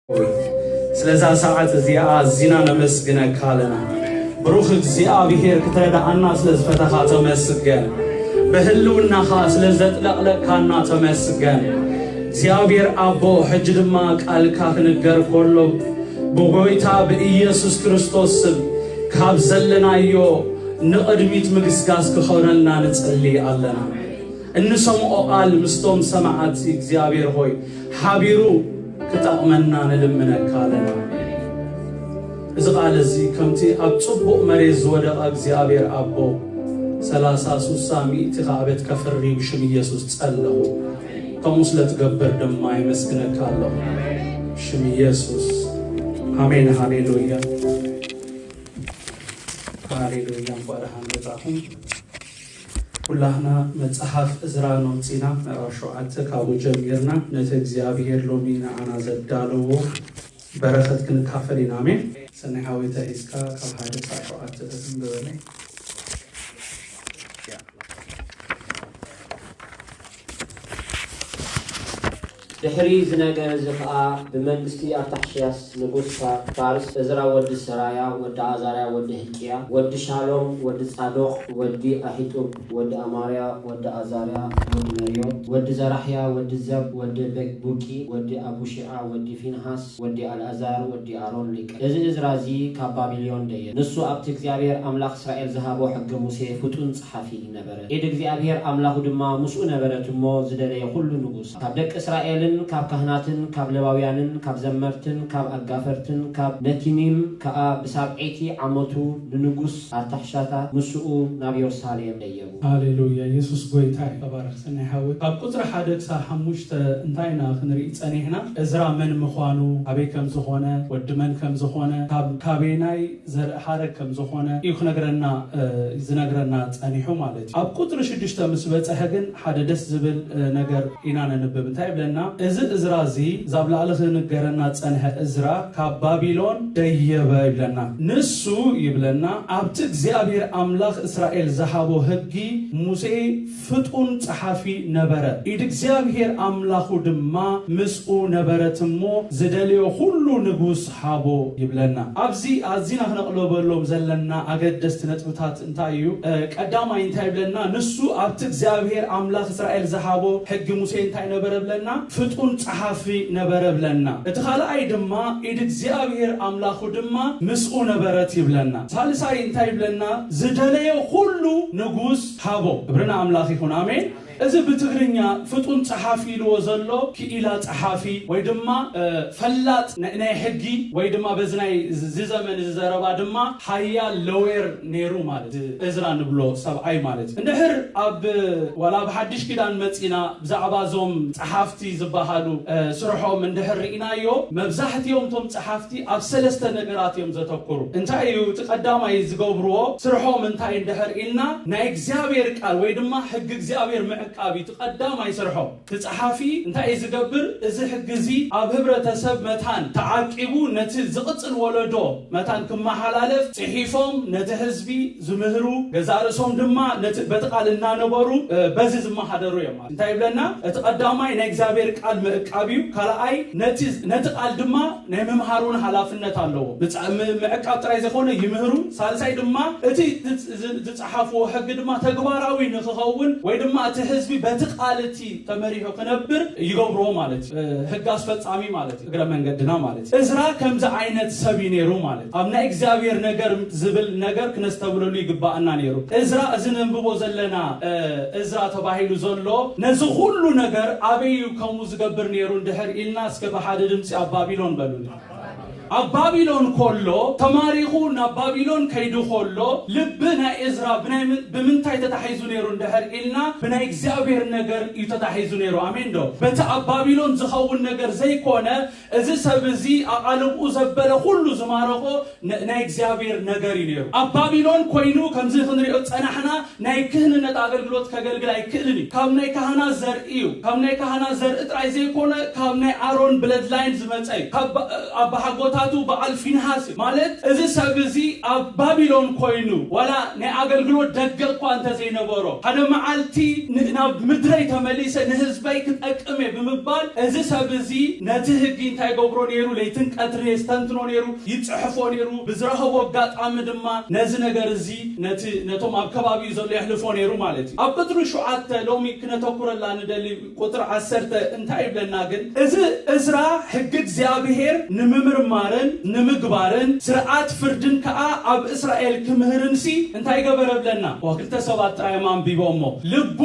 ሆይ፣ ስለዛ ሰዓት እዚኣ ኣዚና ነመስግነካ ኣለና። ብሩኽ እግዚኣብሔር፣ ክትረድኣና ስለ ዝፈተኻ ተመስገን። ብህልውናኻ ስለ ዘጥለቕለቕካና ተመስገን። እግዚኣብሔር ኣቦ፣ ሕጂ ድማ ቃልካ ክንገር ከሎ ብጎይታ ብኢየሱስ ክርስቶስ ስም ካብ ዘለናዮ ንቕድሚት ምግስጋስ ክኾነልና ንጽሊ ኣለና። እንሰምዖ ቃል ምስቶም ሰማዓት እግዚኣብሔር ሆይ ሓቢሩ ክጠቕመና ንልምነካ ኣለና። እዚ ቃል እዚ ከምቲ ኣብ ጽቡቕ መሬት ዝወደቐ እግዚኣብሔር ኣቦ ሰላሳ ሱሳ ሚእቲ ከዓበት ከፍሪ ብሽም ኢየሱስ ጸለኹ። ከምኡ ስለ ትገብር ድማ የመስግነካ ኣለኹ። ብሽም ኢየሱስ ኣሜን። ሃሌሉያ። ሃሌሉያ። እንኳዕ ደሓን መጻኹም። ኩላህና መጽሓፍ እዝራ ነውጺና ምዕራፍ ሸውዓተ ካብኡ ጀሚርና ነቲ እግዚኣብሔር ሎሚ ንዓና ዘዳለዎ በረኸት ክንካፈል ኢና። ኣሜን። ሰናይ ሓወይ ተሒዝካ ካብ ሓደ ክሳብ ሸውዓተ ተትንብበለይ። ድሕሪ እዚ ነገር እዚ ኸኣ ብመንግስቲ ኣርታኽሽያስ ንጉስ ፋርስ፣ እዝራ ወዲ ሰራያ ወዲ ኣዛርያ ወዲ ሕልቅያ ወዲ ሻሎም ወዲ ጻዶቕ ወዲ ኣሒጡብ ወዲ ኣማርያ ወዲ ኣዛርያ ወዲ ነርዮት ወዲ ዘራሕያ ወዲ ዘብ ወዲ በግቡቂ ወዲ ኣቡሽዓ ወዲ ፊንሃስ ወዲ ኣልኣዛር ወዲ ኣሮን ሊቀ። እዚ እዝራ እዚ ካብ ባቢሎን ደየ። ንሱ ኣብቲ እግዚኣብሔር ኣምላኽ እስራኤል ዝሃቦ ሕጊ ሙሴ ፍጡን ጸሓፊ ነበረ። ኢድ እግዚኣብሔር ኣምላኹ ድማ ምስኡ ነበረት እሞ ዝደለየ ኩሉ ንጉስ ካብ ደቂ እስራኤልን ካብ ካህናትን ካብ ሌዋውያንን ካብ ዘመርትን ካብ ኣጋፈርትን ካብ ነቲኒም ከኣ ብሳብዐይቲ ዓመቱ ንንጉስ ኣርታሕሻታ ምስኡ ናብ የሩሳሌም ደየቡ። ሃሌሉያ። የሱስ ጎይታ እዩ። ተባረኽ ሰናይ ሓወይ። ካብ ቁጽሪ ሓደ ክሳብ ሓሙሽተ እንታይ ኢና ክንርኢ ጸኒሕና? እዝራ መን ምዃኑ፣ ኣበይ ከም ዝኾነ፣ ወዲ መን ከም ዝኾነ፣ ካብ ካበየናይ ዘርኢ ሓረግ ከም ዝኾነ እዩ ክነግረና ዝነግረና ጸኒሑ ማለት እዩ። ኣብ ቁጽሪ ሽዱሽተ ምስ በጸሐ ግን ሓደ ደስ ዝብል ነገር ኢና ነንብብ። እንታይ ይብለና? እዚ እዝራ እዚ ዛብ ላዕሊ ክንገረና ጸንሐ እዝራ ካብ ባቢሎን ደየበ ይብለና። ንሱ ይብለና ኣብቲ እግዚኣብሔር ኣምላኽ እስራኤል ዝሃቦ ህጊ ሙሴ ፍጡን ጸሓፊ ነበረ። ኢድ እግዚኣብሔር ኣምላኹ ድማ ምስኡ ነበረት እሞ ዝደለዮ ኩሉ ንጉስ ሃቦ ይብለና። ኣብዚ ኣዚና ክነቕለበሎም ዘለና ኣገደስቲ ነጥብታት እንታይ እዩ? ቀዳማይ እንታይ ይብለና? ንሱ ኣብቲ እግዚኣብሔር ኣምላኽ እስራኤል ዝሃቦ ሕጊ ሙሴ እንታይ ነበረ ብለና? ፍጡን ጸሓፊ ነበረ ብለና። እቲ ካልኣይ ድማ ኢድ እግዚኣብሔር ኣምላኹ ድማ ምስኡ ነበረት ይብለና። ሳልሳይ እንታይ ይብለና? ዝደለዮ ኩሉ ንጉስ ሃቦ። ክብሪ ንኣምላኽ ይኹን። ኣሜን። እዚ ብትግርኛ ፍጡን ጸሓፊ ኢልዎ ዘሎ ክኢላ ጸሓፊ ወይ ድማ ፈላጥ ናይ ሕጊ ወይ ድማ በዚ ናይ እዚ ዘመን እዚ ዘረባ ድማ ሓያል ሎየር ነይሩ ማለት እዝራ ንብሎ ሰብኣይ ማለት እዩ። እንድሕር ኣብ ዋላ ኣብ ሓድሽ ኪዳን መጺና ብዛዕባ እዞም ጸሓፍቲ ዝበሃሉ ስርሖም እንድሕር ርኢናዮ መብዛሕትኦም እቶም ጸሓፍቲ ኣብ ሰለስተ ነገራት እዮም ዘተኩሩ። እንታይ እዩ እቲ ቀዳማይ ዝገብርዎ ስርሖም እንታይ እንድሕር ኢልና ናይ እግዚኣብሔር ቃል ወይ ድማ ሕጊ እግዚኣብሔር ምዕቃብ እዩ እቲ ቀዳማይ ስርሖም። እቲ ጸሓፊ እንታይ እዩ ዝገብር? እዚ ሕጊ እዚ ኣብ ህብረተሰብ መታን ተዓቂቡ ነቲ ዝቕጽል ወለዶ መታን ክመሓላለፍ ጽሒፎም ነቲ ህዝቢ ዝምህሩ ገዛእ ርእሶም ድማ ነቲ በቲ ቃል እናነበሩ በዚ ዝመሓደሩ እዮም ማለት እንታይ ይብለና እቲ ቀዳማይ ናይ እግዚኣብሔር ቃል ምዕቃብ እዩ ካልኣይ ነቲ ቃል ድማ ናይ ምምሃር እውን ሓላፍነት ኣለዎ ምዕቃብ ጥራይ ዘይኮነ ይምህሩ ሳልሳይ ድማ እቲ ዝፀሓፍዎ ሕጊ ድማ ተግባራዊ ንክኸውን ወይ ድማ እቲ ህዝቢ በቲ ቃል እቲ ተመሪሑ ክነብር ይገብርዎ ማለት እዩ ህግ ኣስፈፃሚ ማለት እዩ እግረ መንገድና ማለት እዩ እዝራ ከምዚ ዓይነት ሰብ እዩ ነይሩ ማለት ኣብ ናይ እግዚኣብሔር ነገር ዝብል ነገር ክነስተብለሉ ይግባኣና ነይሩ እዝራ እዚ ነንብቦ ዘለና እዝራ ተባሂሉ ዘሎ ነዚ ኩሉ ነገር ኣበይ እዩ ከምኡ ዝገብር ነይሩ እንድሕር ኢልና እስከ ብሓደ ድምፂ ኣብ ባቢሎን በሉኒ ኣብ ባቢሎን ከሎ ተማሪኹ ናብ ባቢሎን ከይዱ ከሎ ልቢ ናይ እዝራ ብምንታይ ተታሒዙ ነይሩ እንድሕር ኢልና ብናይ እግዚኣብሔር ነገር እዩ ተታሒዙ ነይሩ ኣሜን ዶ በቲ ኣብ ባቢሎን ዝኸውን ነገር ዘይኮነ እዚ ሰብ እዚ ኣቓልብኡ ዘበለ ኩሉ ዝማረኾ ናይ እግዚኣብሔር ነገር እዩ ነይሩ ኣብ ባቢሎን ኮይኑ ከምዚ ክንሪኦ ዝፀናሕና ናይ ክህንነት ኣገልግሎት ከገልግል ኣይክእልን እዩ ካብ ናይ ካህናት ዘርኢ እዩ ካብ ናይ ካህናት ዘርኢ ጥራይ ዘይኮነ ካብ ናይ ኣሮን ብለድላይን ዝመፀ እዩ ካብ ኣባሓጎታ ናቱ በዓል ፊንሃስ እዩ። ማለት እዚ ሰብ እዚ ኣብ ባቢሎን ኮይኑ ዋላ ናይ ኣገልግሎት ደገ እኳ እንተዘይነበሮ ሓደ መዓልቲ ን- ናብ ምድረይ ተመሊሰ ንህዝበይ ክጠቅም እየ ብምባል እዚ ሰብ እዚ ነቲ ህጊ እንታይ ገብሮ ነይሩ? ለይትን ቀትርን የስተንትኖ ነይሩ፣ ይጽሕፎ ነይሩ። ብዝረኸቦ ኣጋጣሚ ድማ ነዚ ነገር እዚ ነቲ ነቶም ኣብ ከባቢኡ ዘሎ የሕልፎ ነይሩ ማለት እዩ። ኣብ ቅጥሪ ሸውዓተ ሎሚ ክነተኩረላ ንደሊ ቁጥር ዓሰርተ እንታይ ይብለና ግን? እዚ እዝራ ሕጊ እግዚኣብሔር ንምምርማርን ንምግባርን ስርዓት ፍርድን ከኣ ኣብ እስራኤል ክምህርንሲ እንታይ ገበረ ብለና? ዋ ክልተ ሰባት ጥራይ እዮም ኣንቢቦሞ። ልቡ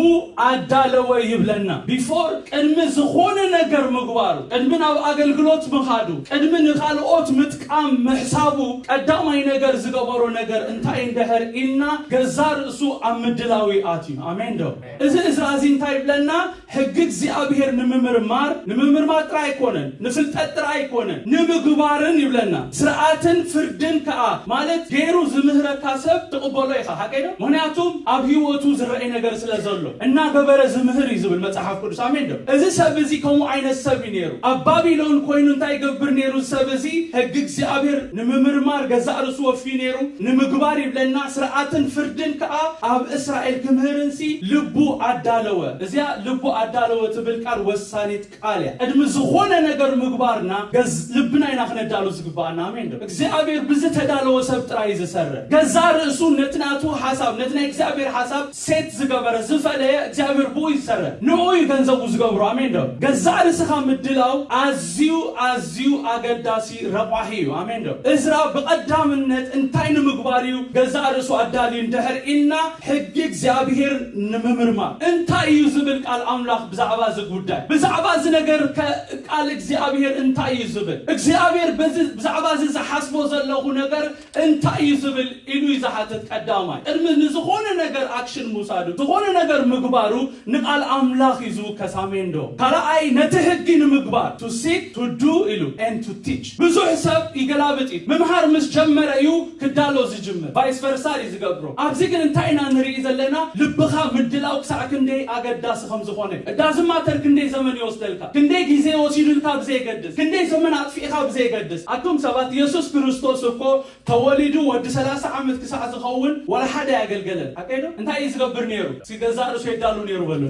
ኣዳለወ ይብለና። ቢፎር ቅድሚ ዝኾነ ነገር ምግባሩ፣ ቅድሚ ናብ ኣገልግሎት ምኻዱ፣ ቅድሚ ንኻልኦት ምጥቃም ምሕሳቡ ቀዳማይ ነገር ዝገበሮ ነገር እንታይ እንድሕር ኢልና ገዛ ርእሱ ኣብ ምድላዊ ኣትዩ። ኣሜን ዶ? እዚ እዝራ እዚ እንታይ ይብለና? ሕጊ እግዚኣብሔር ንምምርማር ንምምርማር ጥራይ ኣይኮነን፣ ንፍልጠት ጥራይ ኣይኮነን፣ ንምግባርን ይብለና። ስርዓትን ፍርድን ከኣ ማለት ገይሩ ዝምህረካ ሰብ ትቕበሎ ኢኻ። ሓቀይ ዶ? ምክንያቱም ኣብ ህይወቱ ዝረኣይ ነገር ስለ ዘሎ እናገበረ ዝምህር እዩ ዝብል መጽሓፍ ቅዱስ። ኣሜን ዶ? እዚ ሰብ እዚ ከምኡ ዓይነት ሰብ እዩ ነይሩ። ኣብ ባቢሎን ኮይኑ እንታይ ይገብር ነይሩ? እዚ ሰብ እዚ ሕጊ እግዚኣብሔር ንምምርማር ገዛእ ርእሱ ወፍዩ ነይሩ። ንምግባር ይብለና። ስርዓትን ፍርድን ከኣ ኣብ እስራኤል ክምህርንሲ ልቡ ኣዳለወ። እዚኣ ልቡ ኣዳለወ ትብል ቃል ወሳኒት ቃል እያ። ቅድሚ ዝኾነ ነገር ምግባርና ገዝ ልብና ኢና ክነዳሉ ዝግባኣና። ኣሜን ዶ? እግዚኣብሔር ብዝተዳለወ ሰብ ጥራይ እዩ ዝሰርሕ። ገዛ ርእሱ ነቲ ናቱ ሓሳብ፣ ነቲ ናይ እግዚኣብሔር ሓሳብ ሴት ዝገበረ ዝፈለየ እግዚኣብሔር ብኡ እዩ ዝሰርሕ። ንኡ እዩ ገንዘቡ ዝገብሮ። ኣሜን ዶ? ገዛ ርእስኻ ምድላው ኣዝዩ ኣዝዩ ኣገዳሲ ረቋሒ እዩ። ኣሜን ዶ? እዝራ ብቐዳምነት እንታይ ንምግባር እዩ ገዛ ርእሱ ኣዳልዩ እንድሕር ኢልና ሕጊ እግዚኣብሔር ንምምርማር እንታይ እዩ ዝብል ቃል ኣምላኽ ብዛዕባ እዚ ጉዳይ፣ ብዛዕባ እዚ ነገር ከ ቃል እግዚኣብሔር እንታይ እዩ ዝብል? እግዚኣብሔር በዚ ብዛዕባ እዚ ዝሓስቦ ዘለኹ ነገር እንታይ እዩ ዝብል ኢሉ እዩ ዝሓትት። ቀዳማይ ቅድሚ ንዝኾነ ነገር ኣክሽን ምውሳዱ፣ ዝኾነ ነገር ምግባሩ ንቃል ኣምላኽ እዩ ዝውከስ። ኣሜን ዶ? ካልኣይ ነቲ ሕጊ ንምግባር to seek to do ኢሉ and to teach። ብዙሕ ሰብ ይገላብጥ እዩ። ምምሃር ምስ ጀመረ እዩ ክዳሎ ዝጅምር። ቫይስ ቨርሳ እዩ ዝገብሮ። ኣብዚ ግን እንታይ ኢና ንርኢ ዘለና? ልብኻ ምድላው ክሳዕ ክንደይ ኣገዳሲ ከም ዝኾነ። እዳ ዝማተር ክንደይ ዘመን ይወስደልካ፣ ክንደይ ግዜ ወሲዱልካ ብዘይገድስ፣ ክንደይ ዘመን ኣጥፊእኻ ብዘይገድስ። ኣቱም ሰባት፣ የሱስ ክርስቶስ እኮ ተወሊዱ ወዲ ሰላሳ ዓመት ክሳዕ ዝኸውን ወላ ሓደ ኣየገልገለን። ሓቀይ ዶ? እንታይ እዩ ዝገብር ነይሩ? እስኪ ገዛእ ርእሱ የዳሉ ነይሩ በሉ።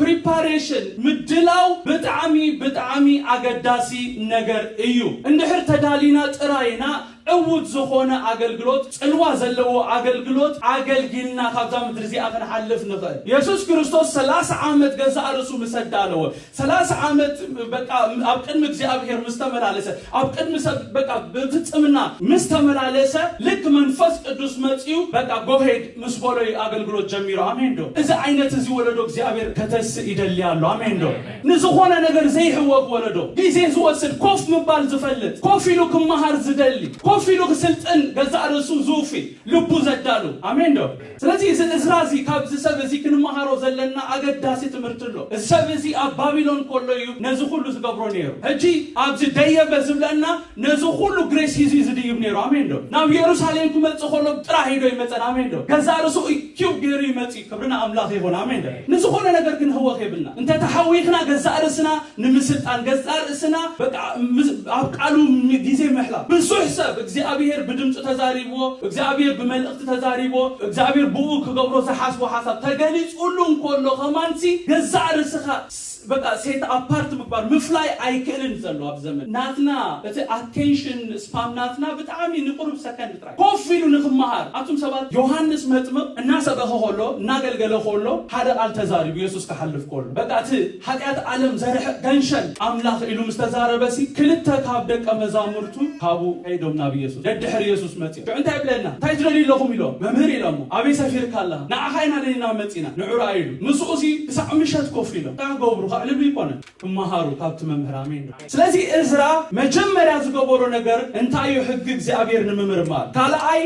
ፕሪፓሬሽን፣ ምድላው ብጣዕሚ ብጣዕሚ ኣገዳሲ ነገር እዩ። እንድሕር ተዳሊና ጥራይና ዕዉት ዝኾነ ኣገልግሎት፣ ጽልዋ ዘለዎ ኣገልግሎት ኣገልጊልና ካብዛ ምድሪ እዚኣ ክንሓልፍ ንኽእል። የሱስ ክርስቶስ ሰላሳ ዓመት ገዛእ ርእሱ ምስ ኣዳለወ፣ ሰላሳ ዓመት በቃ ኣብ ቅድሚ እግዚኣብሔር ምስ ተመላለሰ፣ ኣብ ቅድሚ ሰብ በቃ ብፍጽምና ምስ ተመላለሰ፣ ልክ መንፈስ ቅዱስ መጺኡ በቃ ጎሄድ ምስ በሎ እዩ ኣገልግሎት ጀሚሩ። ኣሜን ዶ? እዚ ዓይነት እዚ ወለዶ እግዚኣብሔር ከተስእ ይደሊ ኣሎ። ኣሜን ዶ? ንዝኾነ ነገር ዘይሕወክ ወለዶ፣ ግዜ ዝወስድ፣ ኮፍ ምባል ዝፈልጥ፣ ኮፍ ኢሉ ክመሃር ዝደሊ፣ ኮፍ ኢሉ ክስልጥን ገዛእ ርእሱ ዝውፊ፣ ልቡ ዘዳሉ። ኣሜን ዶ? ስለዚ እዚ እዝራ እዚ ካብዚ ሰብ እዚ ክንመሃሮ ዘለና ኣገዳሲ ትምህርቲ ኣሎ። እዚ ሰብ እዚ ኣብ ባቢሎን ከሎ እዩ ነዚ ኩሉ ዝገብሮ ነይሩ። ሕጂ ኣብዚ ደየበ ዝብለና ነዚ ኩሉ ግሬስ ሂዙ እዩ ዝድይብ ነይሩ። ኣሜን ዶ? ናብ የሩሳሌም ክመጽእ ከሎ ጥራሕ ኢዶ ይመጸን። ኣሜን ዶ? ገዛ ርእሱ ኢኪው ገይሩ ይመጽእ። ክብሪ ንኣምላኽ ይኹን። ኣሜን ዶ? ንዝኾነ ነገር ክንህወኽ የብልና። እንተ ተሓዊኽና ገዛእ ርእስና ንምስልጣን፣ ገዛእ ርእስና በቃ ምስ- ኣብ ቃሉ ም- ግዜ ምሕላፍ። ብዙሕ ሰብ እግዚኣብሔር ብድምፂ ተዛሪብዎ፣ እግዚኣብሔር ብመልእኽቲ ተዛሪብዎ፣ እግዚኣብሔር ብኡ ክገብሮ ዝሓስቦ ሓሳብ ተገሊጹሉ እንከሎ ከማንሲ ገዛእ ርእስኻ ስ- በቃ ሴት ኣፓርት ምግባር ምፍላይ ኣይክእልን ዘሎ ኣብ ዘመን ናትና። እቲ ኣቴንሽን ስፓን ናትና ብጣዕሚ ንቁሩብ ሰከንድ ጥራይ ኮፍ ኢሉ ንክመሃር። ኣቱም ሰባት፣ ዮሃንስ መጥምቕ እናሰበኸ ከሎ፣ እናገልገለ ከሎ ሓደ ቃል ተዛሪቡ፣ የሱስ ክሓልፍ ከሎ በቃ እቲ ሓጢኣት ዓለም ዘርሕቕ ገንሸል ኣምላኽ ኢሉ ምስ ተዛረበሲ፣ ክልተ ካብ ደቀ መዛሙርቱ ካብኡ ከይዶም ናብ ኢየሱስ፣ ደድሕሪ ኢየሱስ መጺኦም። ሽዑ እንታይ ይብለና? እንታይ ትደልዩ ኣለኹም ኢሎም። መምህር ኢሎሞ። ኣበይ ሰፊርካ ኣለኻ? ንዓኻ ኢና ደሊና መጺና። ንዑ ርኣዩ ኢሉ። ምስኡሲ ክሳዕ ምሸት ኮፍ ኢሎም። እንታይ ክገብሩ? ከዕልሉ ይኮነ። ክመሃሩ ካብቲ መምህር። ኣሜን። ስለዚ እዝራ መጀመርያ ዝገበሮ ነገር እንታይ እዩ? ሕጊ እግዚኣብሔር ንምምርማር። ካልኣይ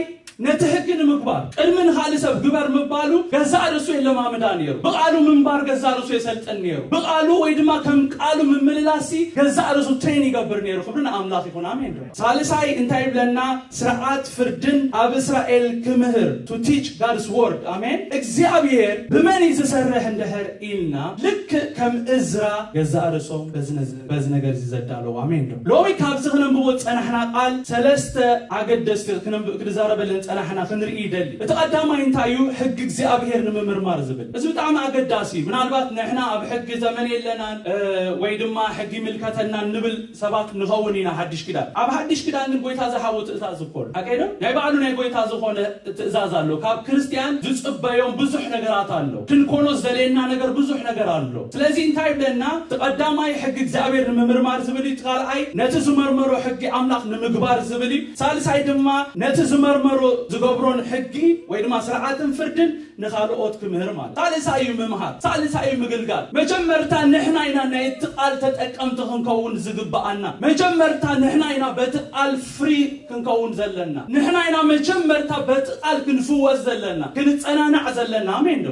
ነቲ ሕጊ ንምግባር ቅድሚ ንኻልእ ሰብ ግበር ምባሉ ገዛእ ርእሱ የለማምዳ ነይሩ። ብቓሉ ምንባር ገዛእ ርእሱ የሰልጥን ነይሩ። ብቓሉ ወይ ድማ ከም ቃሉ ምምልላሲ ገዛእ ርእሱ ትሬን ይገብር ነይሩ። ክብሪ ንኣምላኽ ይኹን። ኣሜን ዶ? ሳልሳይ እንታይ ይብለና? ስርዓት ፍርድን ኣብ እስራኤል ክምህር፣ to teach God's word። ኣሜን። እግዚኣብሔር ብመን እዩ ዝሰርሕ እንድሕር ኢልና፣ ልክእ ከም እዝራ ገዛእ ርእሶም በዚ ነዚ በዚ ነገር እዚ ዘዳለዉ። ኣሜን ዶ? ሎሚ ካብዚ ክነንብቦ ዝጸናሕና ቃል ሰለስተ ኣገደስቲ ክነንብ ክዛረበለን ጸናሕና ክንርኢ ይደሊ። እቲ ቀዳማይ እንታይ እዩ? ሕጊ እግዚኣብሔር ንምምርማር ዝብል። እዚ ብጣዕሚ ኣገዳሲ እዩ። ምናልባት ንሕና ኣብ ሕጊ ዘመን የለናን፣ እ፣ ወይ ድማ ሕጊ ይምልከተናን ንብል ሰባት ንኸውን ኢና ሓድሽ ኪዳን። ኣብ ሓድሽ ኪዳን ግን ጎይታ ዝሃቦ ትእዛዝ እኮ ኣሎ። ሓቀይ ዶ? ናይ ባዕሉ ናይ ጎይታ ዝኾነ ትእዛዝ ኣሎ። ካብ ክርስትያን ዝጽበዮም ብዙሕ ነገራት ኣሎ። ክንኮኖ ዝደልየና ነገር ብዙሕ ነገር ኣሎ። ስለዚ እንታይ ይብለና? እቲ ቀዳማይ ሕጊ እግዚኣብሔር ንምምርማር ዝብል እዩ። እቲ ካልኣይ ነቲ ዝመርመሮ ሕጊ ኣምላኽ ንምግባር ዝብል እዩ። ሳልሳይ ድማ ነቲ ዝመርመሮ ዝገብሮን ሕጊ ወይ ድማ ስርዓትን ፍርድን ንኻልኦት ክምህር ማለት። ሳልሳይ እዩ ምምሃር፣ ሳልሳይ እዩ ምግልጋል። መጀመርታ ንሕና ኢና ናይ እቲ ቃል ተጠቀምቲ ክንከውን ዝግብኣና። መጀመርታ ንሕና ኢና በቲ ቃል ፍሪ ክንከውን ዘለና። ንሕና ኢና መጀመርታ በቲ ቃል ክንፍወስ ዘለና፣ ክንጸናናዕ ዘለና። ኣሜን ዶ?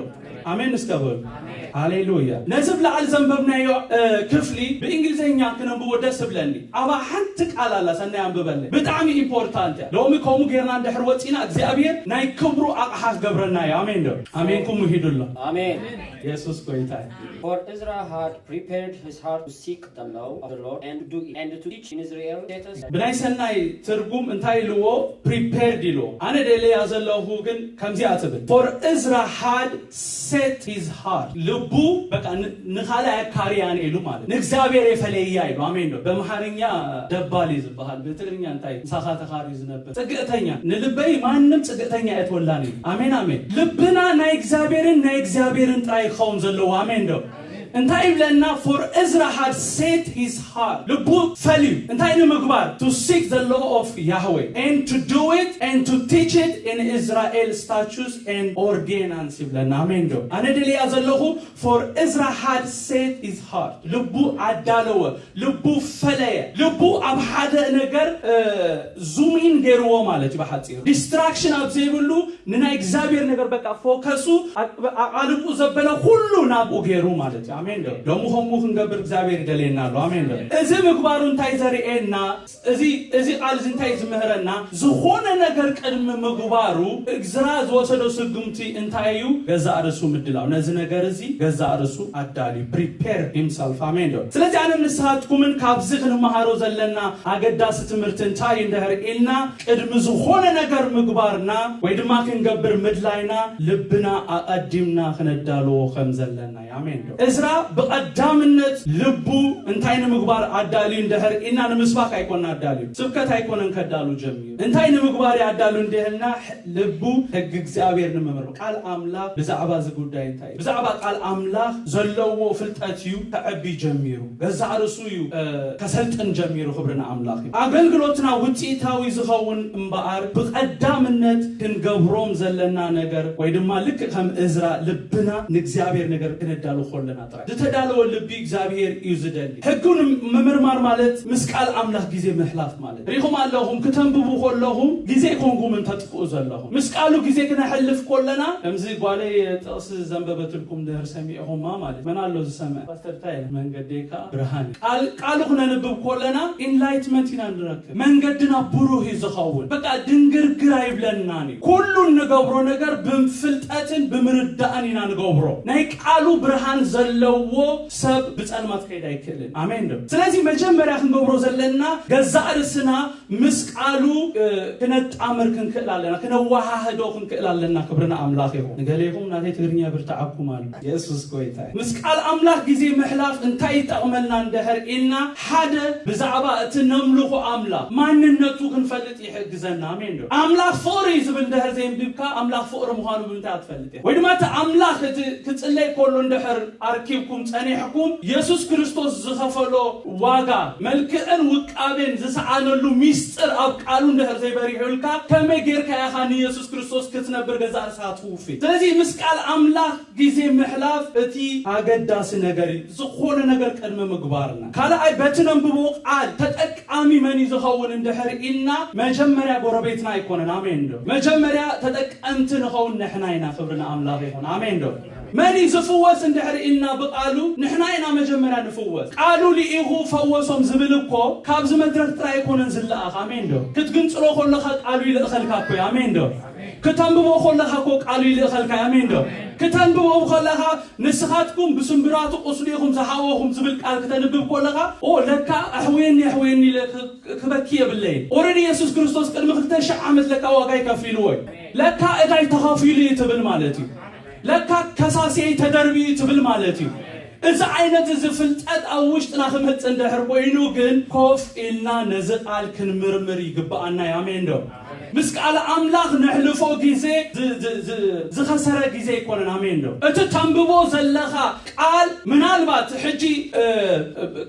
ኣሜን እስከ በሉ። ሃሌሉያ። ነዚ ብላዕሊ ዘንበብናዮ፣ እ፣ ክፍሊ ብእንግሊዝኛ ክነንብቦ ደስ እብለኒ። ኣብኣ ሓንቲ ቃል ኣላ፣ ሰናይ ኣንብበለይ። ብጣዕሚ ኢምፖርታንት እያ። ሎሚ ከምኡ ጌርና እንድሕር ወጺና እግዚኣብሔር ናይ ክብሩ ኣቕሓ ክገብረና እዩ። ኣሜን ዶ? ኣሜንኩም ውሂዱ ኣሎ። ኣሜን። የሱስ ጎይታ እዩ። For Ezra had prepared his heart to seek the law of the Lord and to do it, and to teach in Israel status. ብናይ ሰናይ ትርጉም እንታይ ኢልዎ? ፕሪፔርድ ኢልዎ። ኣነ ደለያ ዘለኹ ግን ከምዚኣ ትብል። For Ezra had set his heart። ልቡ በቃ ን- ንኻልእ ኣካርያን ኢሉ ማለት ንእግዚኣብሔር የፈለያ ኢሉ። ኣሜን ዶ? በምሓርኛ ደባል እዩ ዝበሃል። ብትግርኛ እንታይ? ምሳኻ ተኻርዩ ዝነብር ጽግእተኛ። ንልበይ ማንም ጽግእተኛ እየ ትወላኒ። ኣሜን ኣሜን። ልብና ናይ እግዚኣብሔርን ናይ እግዚኣብሔርን ጥራይ ክኸውን ዘለዎ። ኣሜን ዶ? እንታይ ይብለና? For Ezra had set his heart። ልቡ ፈልዩ እንታይ ንምግባር? To seek the law of Yahweh and to do it and to teach it in Israel statutes and ordinance ይብለና። ኣሜን ዶ? ኣነ ደልያ ዘለኹ for Ezra had set his heart። ልቡ ኣዳለወ፣ ልቡ ፈለየ። ልቡ ኣብ ሓደ ነገር ዙም ኢን ገይርዎ ማለት እዩ። ብሓፂሩ ዲስትራክሽን ኣብ ዘይብሉ ንናይ እግዚኣብሔር ነገር በቃ ፎከሱ ኣቃልብኡ ዘበለ ኩሉ ናብኡ ገይሩ ማለት እዩ። ኣሜን ዶ? ደሞ ከምኡ ክንገብር እግዚኣብሔር ይደልየና ኣሎ። ኣሜን ዶ? እዚ ምግባሩ እንታይ ዘርእየና? እዚ እዚ ቃል እዚ እንታይ ዝምህረና? ዝኾነ ነገር ቅድሚ ምግባሩ እዝራ ዝወሰዶ ስጉምቲ እንታይ እዩ? ገዛእ ርእሱ ምድላው። ነዚ ነገር እዚ ገዛእ ርእሱ ኣዳልዩ፣ ፕሪፔር ሂምሰልፍ። ኣሜን ዶ? ስለዚ ኣነ ንስኻትኩምን ካብዚ ክንመሃሮ ዘለና ኣገዳሲ ትምህርቲ እንታይ እዩ እንድሕር ኢልና፣ ቅድሚ ዝኾነ ነገር ምግባርና ወይ ድማ ክንገብር ምድላይና ልብና ኣቐዲምና ክነዳልዎ ከም ዘለና እዩ። ኣሜን ዶ? እዝራ ብቐዳምነት ልቡ እንታይ ንምግባር ኣዳልዩ እንድሕር ኢልና፣ ንምስባክ ኣይኮና ኣዳልዩ፣ ስብከት ኣይኮነን ከዳሉ ጀሚሩ። እንታይ ንምግባር እዩ ኣዳሉ እንድህልና? ልቡ ሕጊ እግዚኣብሔር ንምምር ቃል ኣምላኽ ብዛዕባ እዚ ጉዳይ እንታይ እዩ? ብዛዕባ ቃል ኣምላኽ ዘለዎ ፍልጠት እዩ ከዕቢ ጀሚሩ። ገዛእ ርእሱ እዩ ከሰልጥን ጀሚሩ። ክብሪ ንኣምላኽ እዩ። ኣገልግሎትና ውፅኢታዊ ዝኸውን እምበኣር ብቐዳምነት ክንገብሮም ዘለና ነገር ወይ ድማ ልክእ ከም እዝራ ልብና ንእግዚኣብሔር ነገር ክነዳሉ ከለና ጥራይ። ዝተዳለወ ልቢ እግዚኣብሔር እዩ ዝደሊ። ሕጉ ምምርማር ማለት ምስ ቃል ኣምላኽ ግዜ ምሕላፍ ማለት። ሪኹም ኣለኹም ክተንብቡ ከለኹም ግዜ ኮንኩም እንተጥፍኡ ዘለኹም ምስ ቃሉ ግዜ ክነሕልፍ ከለና ከምዚ ጓለይ ጥቕሲ ዘንበበትልኩም ድህር ሰሚዕኹማ ማለት መን ኣሎ ዝሰምዕ ፓስተር ታይ መንገዴ ከዓ ብርሃን እዩ። ቃል ቃሉ ክነንብብ ከለና ኢንላይትመንት ኢና ንረክብ። መንገድና ብሩህ እዩ ዝኸውን። በቃ ድንግርግር ኣይብለናን እዩ። ኩሉ እንገብሮ ነገር ብፍልጠትን ብምርዳእን ኢና ንገብሮ። ናይ ቃሉ ብርሃን ዘለዎ ሰብ ብጸልማት ከይድ ኣይክእልን። ኣሜን ዶ? ስለዚ መጀመርያ ክንገብሮ ዘለና ገዛእ ርእስና ምስ ቃሉ ክነጣምር ክንክእል ኣለና፣ ክነወሃህዶ ክንክእል ኣለና። ክብሪ ንኣምላኽ ይኹን። ንገሌኹም ናተይ ትግርኛ ብርትዓኩም ኣሎ። የሱስ ጎይታ እዩ። ምስ ቃል ኣምላኽ ግዜ ምሕላፍ እንታይ ይጠቕመልና እንድሕር ኢልና፣ ሓደ ብዛዕባ እቲ ነምልኾ ኣምላኽ ማንነቱ ክንፈልጥ ይሕግዘና። ኣሜን ዶ? ኣምላኽ ፍቕሪ እዩ ዝብል እንድሕር ዘየንቢብካ ኣምላኽ ፍቕሪ ምዃኑ ብምንታይ ክትፈልጥ ኢኻ? ወይ ድማ እቲ ኣምላኽ እቲ ክጽለይ ከሎ እንድሕር ኣርኪ ኢልኩም ጸኒሕኩም፣ የሱስ ክርስቶስ ዝኸፈሎ ዋጋ፣ መልክዕን ውቃቤን ዝሰኣነሉ ሚስጥር ኣብ ቃሉ እንድሕር ዘይበሪሑልካ፣ ከመይ ጌርካ ኢኻ ንየሱስ ክርስቶስ ክትነብር ገዛእ ርእስኻ ትውፊ? ስለዚ ምስ ቃል ኣምላኽ ግዜ ምሕላፍ እቲ ኣገዳሲ ነገር እዩ። ዝኾነ ነገር ቅድሚ ምግባርና። ካልኣይ፣ በቲ ነንብቦ ቃል ተጠቃሚ መን እዩ ዝኸውን እንድሕር ኢልና፣ መጀመርያ ጎረቤትና ኣይኮነን። ኣሜን ዶ? መጀመርያ ተጠቀምቲ ንኸውን ንሕና ኢና። ክብሪ ንኣምላኽ ይኹን። ኣሜን ዶ? መን እዩ ዝፍወስ እንድሕር ኢልና ብቃሉ፣ ንሕና ኢና መጀመርያ ንፍወስ። ቃሉ ልኢኹ ፈወሶም ዝብል እኮ ካብዚ መድረኽ ጥራይ ኣይኮነን ዝለኣኽ። ኣሜን ዶ? ክትግንጽሎ ከለኻ ቃሉ ይልእኸልካ እኮ እዩ። ኣሜን ዶ? ክተንብቦ ከለኻ እኮ ቃሉ ይልእኸልካ። ኣሜን ዶ? ክተንብቦ ከለኻ ንስኻትኩም ብስምብራቱ ቁስሉ ኢኹም ዝሃወኹም ዝብል ቃል ክተንብብ ከለኻ፣ ኦ ለካ ኣሕውየኒ ኣሕውየኒ ኢለ ክ- ክበኪ የብለይን። ኦረዲ የሱስ ክርስቶስ ቅድሚ ክልተ ሺሕ ዓመት ለካ ዋጋይ ከፊልዎ እዩ። ለካ እዳይ ተኸፊሉ እዩ ትብል ማለት እዩ። ለካ ከሳሲየይ ተደርቢ እዩ ትብል ማለት እዩ። እዚ ዓይነት እዚ ፍልጠት ኣብ ውሽጥና ክመጽእ እንድሕር ኮይኑ ግን ኮፍ ኢልና ነዚ ቃል ክንምርምር ይግብኣና እዩ። ኣሜን ዶ? ምስ ቃል ኣምላኽ ነሕልፎ ግዜ ዝ- ዝ- ዝ- ዝኸሰረ ግዜ ኣይኮነን። ኣሜን ዶ? እቲ ተንብቦ ዘለኻ ቃል ምናልባት ሕጂ እ፣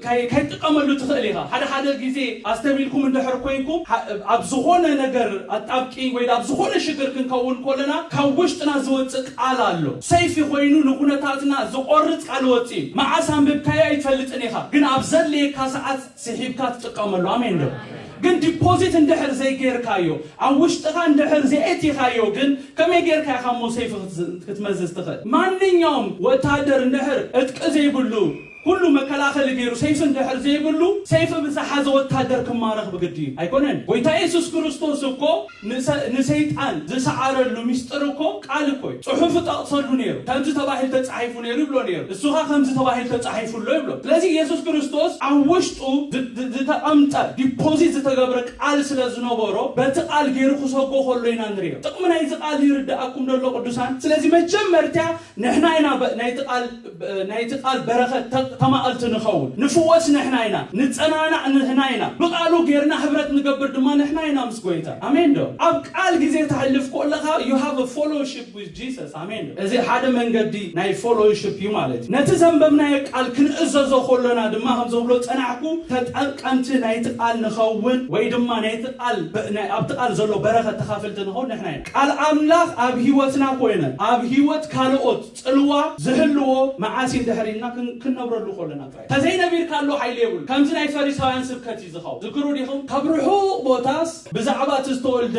ከይ- ከይትጥቀመሉ ትኽእል ኢኻ። ሓደ ሓደ ግዜ ኣስተሚልኩም እንድሕር ኮይንኩም ዓ- ኣብ ዝኾነ ነገር ኣጣብቂ ወይ ኣብ ዝኾነ ሽግር ክንከውን ከለና ካብ ውሽጥና ዝወፅእ ቃል ኣሎ። ሰይፊ ኮይኑ ንኩነታትና ዝቆርፅ ቃል ወፂ እዩ። መዓስ ኣንብብካዮ ኣይትፈልጥን ኢኻ፣ ግን ኣብ ዘድልየካ ሰዓት ስሒብካ ትጥቀመሉ። ኣሜን ዶ? ግን ዲፖዚት እንድሕር ዘይጌርካዮ፣ ኣብ ውሽጥኻ እንድሕር ዘይእቲኻዮ ግን ከመይ ጌርካ ኢኻ እሞ ሰይፊ ክትዝ- ክትመዝዝ ትኽእል? ማንኛውም ወታደር እንድሕር እጥቂ ዘይብሉ፣ ኩሉ መከላኸሊ ገይሩ ሰይፊ እንድሕር ዘይብሉ፣ ሰይፊ ብዝሓዘ ወታደር ክማረኽ ብግዲ እዩ። ኣይኮነን? ጎይታ የሱስ ክርስቶስ እኮ ንሰ- ንሰይጣን ዝሰዓረሉ ሚስጥር እኮ ቃል እኮ እዩ። ጽሑፍ እጠቕሰሉ ነይሩ። ከምዚ ተባሂሉ ተጻሒፉ ነይሩ ይብሎ ነይሩ። እሱኻ ከምዚ ተባሂሉ ተጻሒፉ ኣሎ ይብሎ። ስለዚ የሱስ ክርስቶስ ኣብ ውሽጡ ዝ- ዝ- ዝተቐምጠ ዲፖዚት ዝተገብረ ቃል ስለ ዝነበሮ በቲ ቃል ገይሩ ክሰጎ ከሎ ኢና ንሪኦ። ጥቕሚ ናይዚ ቃል ይርድኣኩም ደሎ ቅዱሳን። ስለዚ መጀመርትያ ንሕና ኢና በ- ናይቲ ቃል ናይቲ ቃል በረኸት ተ- ተማቐልቲ ንኸውን። ንፍወስ ንሕና ኢና፣ ንጸናናዕ ንሕና ኢና። ብቓሉ ጌርና ህብረት ንገብር ድማ ንሕና ኢና ምስ ጎይታ። ኣሜን ዶ? ኣብ ቃል ግዜ ተሕልፍ ከለኻ you have a fellowship with Jesus። ኣሜን ዶ? እዚ ሓደ መንገዲ ናይ ፎሎውሽፕ እዩ ማለት እዩ። ነቲ ዘንበብናዮ ቃል ክንእዘዞ ከሎና ድማ ከም ዘብሎ ጸናሕኩ ተጠቀምቲ ናይቲ ቃል ንኸውን ወይ ድማ ናይቲ ቃል በ- ናይ- ኣብቲ ቃል ዘሎ በረኸት ተኻፈልቲ ንኸውን ንሕና ኢና። ቃል ኣምላኽ ኣብ ህይወትና ኮይነ ኣብ ህይወት ካልኦት ጽልዋ ዝህልዎ መዓስ እዩ ድሕር ኢልና ክን- ክንነብረሉ ከለና ጥራይ። ተዘይነቢርካሉ ሓይሊ የብሉ። ከምዚ ናይ ፈሪሳውያን ስብከት እዩ ዝኸውን። ዝክሩ ዲኹም? ካብ ርሑቕ ቦታስ ብዛዕባ እቲ ዝተወልደ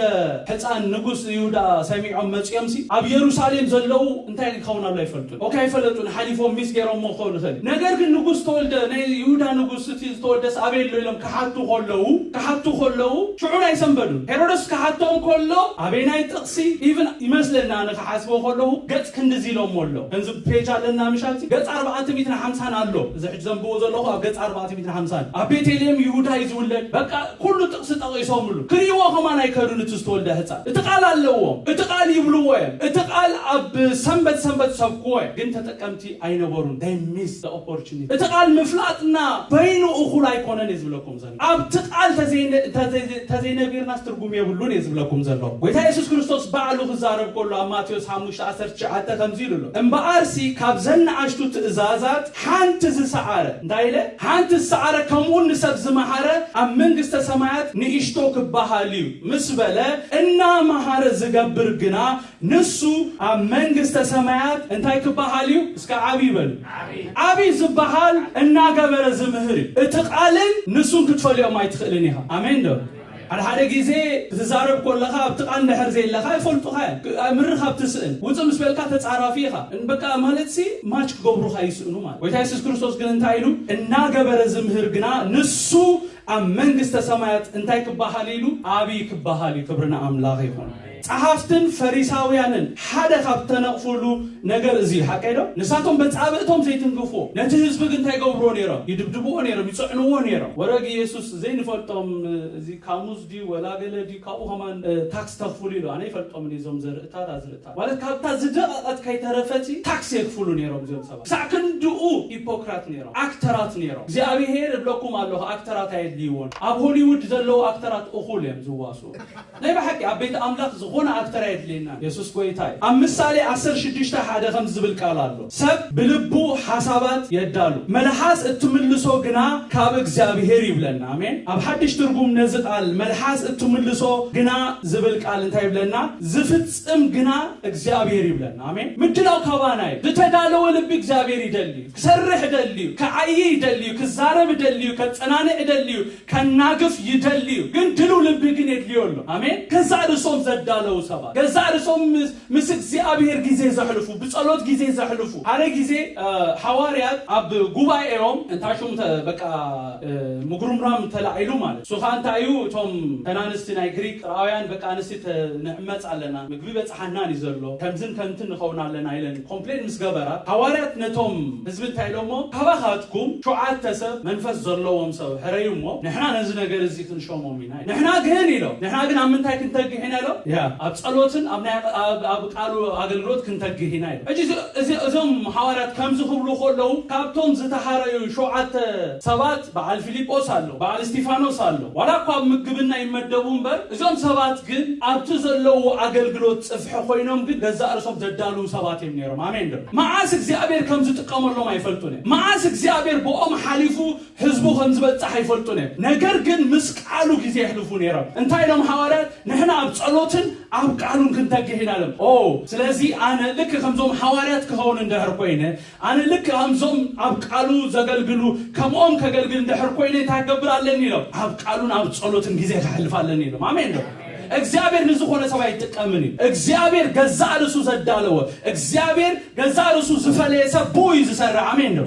ሕፃን ንጉስ ይሁዳ ሰሚዖም መጺኦምሲ ኣብ የሩሳሌም ዘለዉ እንታይ ክኸውን ኣሎ ኣይፈልጡን። ኦኬ ኣይፈለጡን፣ ሓሊፎም ሚስ ገይሮሞ ክኸውን ይኽእል። ነገር ግን ንጉስ ተወልደ ናይ ይሁዳ ንጉስ እቲ ዝተወልደስ ኣበይ ኣሎ ኢሎም ክሓቱ ከለዉ ክሓቱ ከለዉ ሽዑ ኣይሰንበዱን። ሄሮደስ ክሓቶም ከሎ ኣበይናይ ጥቕሲ ኢቭን ይመስለና ንክሓስቦ ከለኹ ገጽ ክንድዚ ኢሎሞ ኣሎ። ከምዚ ፔጅ ኣለና ምሻልሲ ገጽ ኣርባዕተ ሚእትን ሓምሳን ኣሎ። እዚ ሕጂ ዘንብቦ ዘለኹ ኣብ ገጽ ኣርባዕተ ሚእትን ሓምሳን ኣብ ቤተልሔም ይሁዳ እዩ ዝውለድ። በቃ ኩሉ ጥቕሲ ጠቒሶምሉ ክርእይዎ ከማን ኣይከዱን። እቲ ዝተወልደ ህፃን እቲ ቃል ኣለዎም። እቲ ቃል ይብልዎ እዮም። እቲ ቃል ኣብ ሰንበት ሰንበት ሰብክዎ እዮም። ግን ተጠቀምቲ ኣይነበሩን። They miss the opportunity። እቲ ቃል ምፍላጥና በይኑ እኹል ኣይኮነን እየ ዝብለኩም ዘሎ። ኣብቲ ቃል ተዘይነ- ተዘይ- ተዘይነቢርናስ ትርጉም የብሉን እየ ዝብለኩም ዘሎ። ጎይታ የሱስ ክርስቶስ ባዕሉ ክዛረብ ከሎ ኣብ ማቴዎስ ሓሙሽተ ዓሰርተ ትሽዓተ ከምዚ ኢሉ ኣሎ፣ እምበኣርሲ ካብዘን ንኣሽቱ ትእዛዛት ሓንቲ ዝሰዓረ እንታይ ኢለ ሓንቲ ዝሰዓረ ከምኡ ንሰብ ዝመሃረ ኣብ መንግስተ ሰማያት ንእሽቶ ክበሃል እዩ ምስ በለ እናመሃረ ዝገብር ግና ንሱ ኣብ መንግስተ ሰማያት እንታይ ክበሃል እዩ? እስከ ዓብዪ በሉ። ዓብዪ ዝበሃል እናገበረ ዝምህር እዩ። እቲ ቃልን ንሱን ክትፈልዮም ኣይትኽእልን ኢኻ። ኣሜን ዶ? ሓደ ሓደ ግዜ ክትዛረብ ከለኻ ኣብቲ ቃል እንድሕር ዘየለኻ ይፈልጡኻ እዮም። ምርኻብ ትስእን። ውፅእ ምስ በልካ ተፃራፊ ኢኻ። በቃ ማለት ሲ ማች ክገብሩኻ ይስእኑ ማለት። ጎይታ የሱስ ክርስቶስ ግን እንታይ ኢሉ? እናገበረ ዝምህር ግና ንሱ ኣብ መንግስተ ሰማያት እንታይ ክበሃል ኢሉ? ዓብዪ ክበሃል እዩ። ክብሪ ንኣምላኽ ይኹን። ጸሓፍትን ፈሪሳውያንን ሓደ ካብ ተነቕፉሉ ነገር እዚ እዩ። ሓቀይ ዶ? ንሳቶም በጻብእቶም ዘይትንክፍዎ፣ ነቲ ህዝቢ ግን እንታይ ገብርዎ ነይሮም? ይድብድብዎ ነይሮም፣ ይጽዕንዎ ነይሮም። ወረግ ኢየሱስ ዘይንፈልጦም፣ እዚ ካሙዝ ድዩ ወላ ገለ ድዩ ካብኡ ከማን እ፣ ታክስ ተኽፍሉ ኢሉ። ኣነ ይፈልጦም እዞም ዘርእታት ኣዝርእታት ማለት ካብታ ዝደቐቐት ከይተረፈቲ ታክስ የክፍሉ ነይሮም እዚኦም ሰባት። ክሳዕ ክንድኡ ሂፖክራት ነይሮም፣ ኣክተራት ነይሮም። እግዚኣብሔር እብለኩም ኣለኹ ኣክተራት ኣየ የድልይዎን። ኣብ ሆሊውድ ዘለዉ ኣክተራት እኹል እዮም ዝዋስኡ። ናይ ብሓቂ ኣብ ቤት ኣምላኽ ዝኾነ ኣክተር ኣየድልየናን። የሱስ ጎይታ እዩ። ኣብ ምሳሌ ዓሰርተ ሽዱሽተ ሓደ ከም ዝብል ቃል ኣሎ፣ ሰብ ብልቡ ሓሳባት የዳሉ፣ መልሓስ እትምልሶ ግና ካብ እግዚኣብሔር ይብለና። ኣሜን። ኣብ ሓድሽ ትርጉም ነዚ ቃል መልሓስ እትምልሶ ግና ዝብል ቃል እንታይ ይብለና? ዝፍጽም ግና እግዚኣብሔር ይብለና። ኣሜን። ምድላው ካባና እዩ። ዝተዳለወ ልቢ እግዚኣብሔር ይደሊ እዩ። ክሰርሕ ይደሊ እዩ። ክዓይ ይደሊ እዩ። ክዛረብ ይደሊ እዩ። ከጸናንዕ ይደሊ እዩ። ከናግፍ ይደሊ እዩ። ግን ድልው ልቢ ግን የድልዮ ኣሎ። ኣሜን። ገዛእ ርእሶም ዘዳለዉ ሰባት፣ ገዛእ ርእሶም ምስ፣ ምስ እግዚኣብሔር ግዜ ዘሕልፉ፣ ብጸሎት ግዜ ዘሕልፉ። ሓደ ግዜ፣ እ፣ ሓዋርያት ኣብ ጉባኤኦም እንታይ ሽሙ ተ-፣ በቃ፣ እ፣ ምጉርምራም ተላዒሉ ማለት። እሱ ኸኣ እንታይ እዩ? እቶም ተናንስቲ ናይ ግሪክ ራውያን በቃ ኣንስቲ ተ-፣ ንዕመጽ ኣለና፣ ምግቢ በጽሓናን እዩ ዘሎ፣ ከምዝን ከምትን ንኸውን ኣለና ኢለን ኮምፕሌን ምስ ገበራ፣ ሓዋርያት ነቶም ህዝቢ እንታይ ኢሎሞ? ካባኻትኩም ሸውዓተ ሰብ መንፈስ ዘለዎም ሰብ ሕረዩ እሞ፣ ንሕና ነዚ ነገር እዚ ክንሾሞም ኢና። ንሕና ግን ኢሎም፣ ንሕና ግን ኣብ ምንታይ ክንተግህ ኢና ኢሎም? ያ፣ ኣብ ጸሎትን ኣብ ናይ፣ ኣብ፣ ኣብ ቃሉ ኣገልግሎት ክንተግህ ኢና ኢሎም። ሕጂ እዚ፣ እዚ፣ እዞም ሓዋርያት ከምዚ ክብሉ ከለዉ፣ ካብቶም ዝተሓረዩ ሸውዓተ ሰባት በዓል ፊሊጶስ ኣሎ፣ በዓል እስቲፋኖስ ኣሎ። ዋላ እኳ ኣብ ምግብና ይመደቡ እምበር፣ እዞም ሰባት ግን ኣብቲ ዘለዉ ኣገልግሎት ጽፍሒ ኮይኖም ግን ገዛእ ርእሶም ዘዳልዉ ሰባት እዮም ነይሮም። ኣሜን ዶ? መዓስ እግዚኣብሔር ከም ዝጥቀመሎም ኣይፈልጡን እዮም። መዓስ እግዚኣብሔር ብኦም ሓሊፉ ህዝቡ ከም ዝበጽሕ ኣይፈልጡን እዮም። ነገር ግን ምስ ቃሉ ግዜ የሕልፉ ነይሮም። እንታይ ኢሎም ሓዋርያት? ንሕና ኣብ ጸሎትን ኣብ ቃሉን ክንተግህ ኢና ኢሎም። ኦ፣ ስለዚ ኣነ ልክ ከምዞም ሓዋርያት ክኸውን እንድሕር ኮይነ፣ ኣነ ልክ ከምዞም ኣብ ቃሉ ዘገልግሉ ከምኦም ከገልግል እንድሕር ኮይነ እንታይ ክገብር ኣለኒ ኢሎም? ኣብ ቃሉን ኣብ ጸሎትን ግዜ ከሕልፍ ኣለኒ ኢሎም። ኣሜን ዶ? እግዚኣብሔር ንዝኾነ ሰብ ኣይጥቀምን እዩ። እግዚኣብሔር ገዛእ ርእሱ ዘዳለወ፣ እግዚኣብሔር ገዛእ ርእሱ ዝፈለየ ሰብ ብኡ እዩ ዝሰርሕ። ኣሜን ዶ?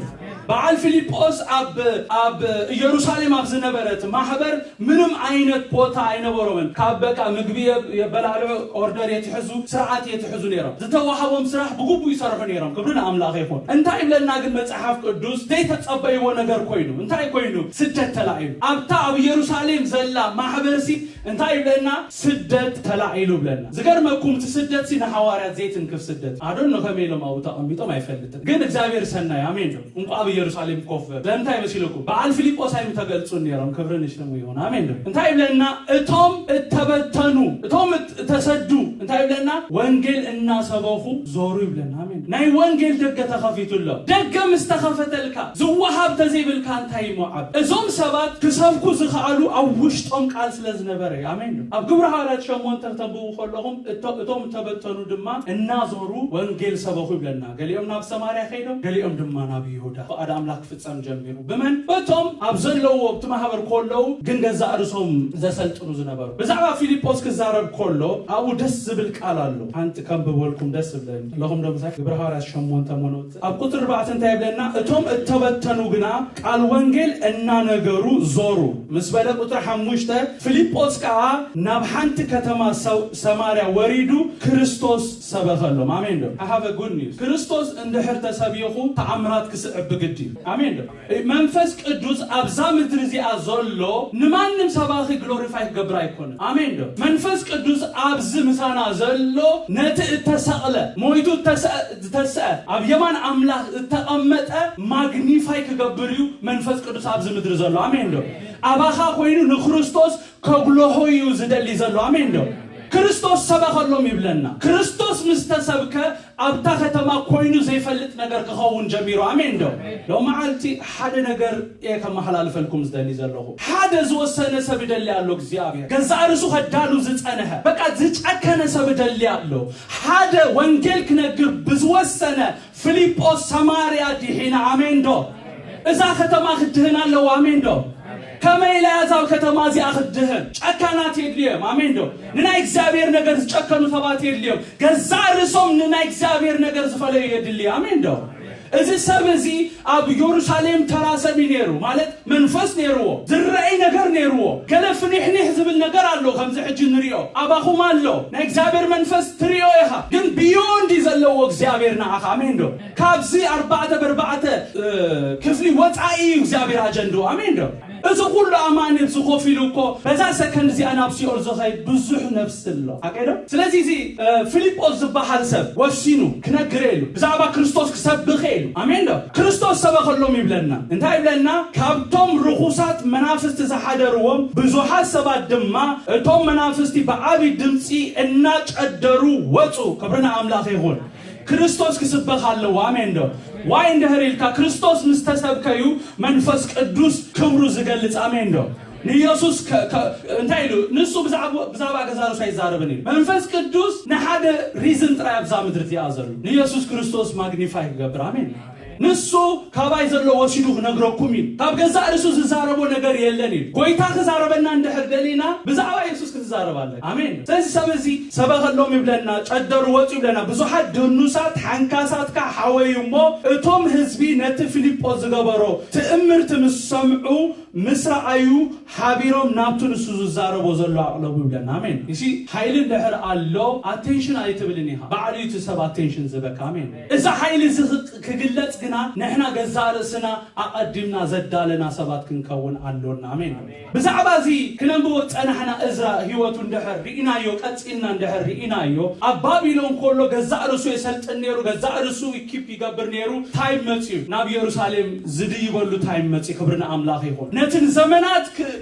በዓል ፊልጶስ ኣብ፣ ኣብ ኢየሩሳሌም ኣብ ዝነበረት ማሕበር ምንም ዓይነት ቦታ ኣይነበሮምን። ካብ በቃ ምግቢ የ-፣ የበላልዑ፣ ኦርደር የትሕዙ፣ ስርዓት የትሕዙ ነይሮም። ዝተዋሃቦም ስራሕ ብግቡእ ይሰርሑ ነይሮም። ክብሪ ንኣምላኽ ይኹን። እንታይ ይብለና ግን መጽሓፍ ቅዱስ? ዘይተጸበይዎ ነገር ኮይኑ። እንታይ ኮይኑ? ስደት ተላዒሉ። ኣብታ ኣብ ኢየሩሳሌም ዘላ ማሕበርሲ እንታይ ይብለና? ስደት ተላዒሉ ይብለና። ዝገርመኩም እቲ ስደትሲ ንሓዋርያት ዘይትንክፍ ስደት። ኣዶኖ ከመይ ኢሎም ኣብኡ ተቐሚጦም ኣይፈልጥን። ግን እግዚኣብሔር ሰናይ፣ ኣሜን ዶ? እንቋ ኣብ ኢየሩሳሌም ኮፍ በል። ለምንታይ መሲልኩም? በዓል ፊልጶስ ኣይምተገልጹን ነይሮም። ክብሪ ንሽሙ ይኹን። ኣሜን ዶ? እንታይ ይብለና? እቶም እተበተኑ፣ እቶም እት-፣ እተሰዱ፣ እንታይ ይብለና? ወንጌል እናሰበኹ ዞሩ ይብለና። ኣሜን። ናይ ወንጌል ደገ ተኸፊቱ ኣሎ። ደገ ምስ ተኸፈተልካ፣ ዝወሃብ ተዘይብልካ እንታይ ይሞዓብ? እዞም ሰባት ክሰብኩ ዝኸኣሉ ኣብ ውሽጦም ቃል ስለ ዝነበረ እዩ። ኣሜን ዶ? ኣብ ግብረ ሃዋርያት ሸሞንተ ከተንብቡ ከለኹም፣ እቶ-፣ እቶም እተበተኑ ድማ እናዞሩ ወንጌል ሰበኹ ይብለና። ገሊኦም ናብ ሰማርያ ከይዶም፣ ገሊኦም ድማ ናብ ይሁዳ። ፍቓድ ኣምላኽ ክፍጸም ጀሚሩ። ብመን? በቶም ኣብ ዘለዉ፣ ኣብቲ ማህበር ከለዉ ግን ገዛእ ርእሶም ዘሰልጥኑ ዝነበሩ። ብዛዕባ ፊልጶስ ክዛረብ ከሎ ኣብኡ ደስ ዝብል ቃል ኣሎ። ሓንቲ ከንብበልኩም ደስ ዝብለኒ። ኣለኹም ዶ ምሳይ? ግብረ ሃዋርያት ሸሞንተ መኖት ኣብ ቁጽሪ ኣርባዕተ እንታይ ይብለና? እቶም እተበተኑ ግና ቃል ወንጌል እናነገሩ ዞሩ ምስ በለ ቁጽሪ ሓሙሽተ ፊልጶስ ከኣ ናብ ሓንቲ ከተማ ሰው-፣ ሰማርያ ወሪዱ ክርስቶስ ሰበኸሎም። ኣሜን ዶ? I have a good news። ክርስቶስ እንድሕር ተሰቢኹ ተኣምራት ክስዕብ ብግዲ እዩ። ኣሜን ዶ? መንፈስ ቅዱስ ኣብዛ ምድሪ እዚኣ ዘሎ ንማንም ሰባኺ ግሎሪፋይ ክገብር ኣይኮነን። ኣሜን ዶ? መንፈስ ቅዱስ ኣብዚ ምሳና ዘሎ ነቲ እተሰቕለ፣ ሞይቱ እተሰ-፣ ዝተስአ፣ ኣብ የማን ኣምላኽ እተቐመጠ ማግኒፋይ ክገብር እዩ መንፈስ ቅዱስ ኣብዚ ምድሪ ዘሎ። ኣሜን ዶ? ኣባኻ ኮይኑ ንክርስቶስ ከጉልሆ እዩ ዝደሊ ዘሎ። ኣሜን ዶ? ክርስቶስ ሰበኸሎም ይብለና። ክርስቶስ ምስ ተሰብከ ኣብታ ከተማ ኮይኑ ዘይፈልጥ ነገር ክኸውን ጀሚሩ። ኣሜን ዶ? ሎመዓልቲ ሓደ ነገር እየ ከመሓላልፈልኩም ዝደሊ ዘለኹ። ሓደ ዝወሰነ ሰብ ይደሊ ኣሎ እግዚኣብሔር። ገዛእ ርእሱ ከዳሉ ዝጸንሐ፣ በቃ ዝጨከነ ሰብ ይደሊ ኣሎ። ሓደ ወንጌል ክነግር ብዝወሰነ ፊልጶስ ሰማርያ ድሒና። ኣሜን ዶ? እዛ ከተማ ክትድህን ኣለዋ። ኣሜን ዶ? ከመይ ኢላ እያ እዛ ከተማ እዚኣ ክትድህን? ጨካናት የድልዮም። ኣሜን ዶ? ንናይ እግዚኣብሔር ነገር ዝጨከኑ ሰባት የድልዮም። ገዛእ ርእሶም ንናይ እግዚኣብሔር ነገር ዝፈለዩ የድሊ። ኣሜን ዶ? እዚ ሰብ እዚ ኣብ ኢየሩሳሌም ተራ ሰብ እዩ ነይሩ፣ ማለት መንፈስ ነይርዎ፣ ዝረአይ ነገር ነይርዎ። ገለ ፍኒሕኒሕ ዝብል ነገር ኣሎ፣ ከምዚ ሕጂ ንሪኦ ኣባኹም ኣሎ። ናይ እግዚኣብሔር መንፈስ ትሪኦ ኢኻ፣ ግን ብዮንድ እዩ ዘለዎ እግዚኣብሔር ንዓኻ። ኣሜን ዶ? ካብዚ ኣርባዕተ ብኣርባዕተ፣ እ፣ ክፍሊ ወጻኢ እዩ እግዚኣብሔር ኣጀንድኡ። ኣሜን ዶ? እዚ ኩሉ ኣማኒ እዚ ኮፍ ኢሉ እኮ በዛ ሰከንድ እዚኣ ናብ ሲኦል ዝኸይድ ብዙሕ ነፍሲ ኣሎ። ሓቀይ ዶ? ስለዚ እዚ እ፣ ፊልጶስ ዝበሃል ሰብ ወሲኑ ክነግር ኢሉ ብዛዕባ ክርስቶስ ክሰብኽ ኢሉ። ኣሜን ዶ? ክርስቶስ ሰበኸሎም ይብለና። እንታይ ይብለና? ካብቶም ርኹሳት መናፍስቲ ዝሓደርዎም ብዙሓት ሰባት ድማ እቶም መናፍስቲ ብዓቢ ድምፂ እናጨደሩ ወፁ። ክብሪ ንኣምላኽ ይኹን። ክርስቶስ ክስበኽ ኣለዎ። ኣሜን ዶ? ዋይ እንድሕር ኢልካ ክርስቶስ ምስ ተሰብከዩ መንፈስ ቅዱስ ክብሩ ዝገልጽ። ኣሜን ዶ? ንኢየሱስ ከ- ከ- እንታይ ኢሉ? ንሱ ብዛዕባ ብዛዕባ ገዛ ርእሱ ኣይዛረብን ኢሉ። መንፈስ ቅዱስ ንሓደ ሪዝን ጥራይ ኣብዛ ምድሪ እዚኣ ዘሎ ንኢየሱስ ክርስቶስ ማግኒፋይ ክገብር። ኣሜን። ንሱ ካባይ ዘሎ ወሲዱ ክነግረኩም ኢሉ። ካብ ገዛእ ርእሱ ዝዛረቦ ነገር የለን ኢሉ። ጎይታ ክዛረበና እንድሕር ደሊና ብዛዕባ ኢየሱስ ክትዛረብ ኣለካ። ኣሜን። ስለዚ ሰብ እዚ ሰበኸሎም ይብለና፣ ጨደሩ ወፁ ይብለና። ብዙሓት ድኑሳት ሓንካሳትካ ሓወዩ እሞ እቶም ህዝቢ ነቲ ፊልጶስ ዝገበሮ ትእምርቲ ምስ ሰምዑ ምስ ረኣዩ ሓቢሮም ናብቲ ንሱ ዝዛረቦ ዘሎ ኣቕለቡ ይብለና። ኣሜን። እሺ፣ ሓይሊ እንድሕር ኣሎ ኣቴንሽን ኣይትብልን ኢኻ። ባዕሉ እዩ እቲ ሰብ ኣቴንሽን ዝበካ። ኣሜን። እዚ ሓይሊ እዚ ክግ- ክግለጽ ግና ንሕና ገዛእ ርእስና ኣቐዲምና ዘዳለና ሰባት ክንከውን ኣሎና። ኣሜን። ብዛዕባ እዚ ክነንብቦ ጸናሕና እዝራ ህይወቱ እንድሕር ርኢናዮ፣ ቀጺልና እንድሕር ርኢናዮ፣ ኣብ ባቢሎን ከሎ ገዛእ ርእሱ የሰልጥን ነይሩ፣ ገዛእ ርእሱ ኢኪፕ ይገብር ነይሩ። ታይም መጺኡ፣ ናብ ኢየሩሳሌም ዝድይበሉ ታይም መጺኡ። ክብሪ ንኣምላኽ ይኹን። ነቲ ንዘመናት ክ-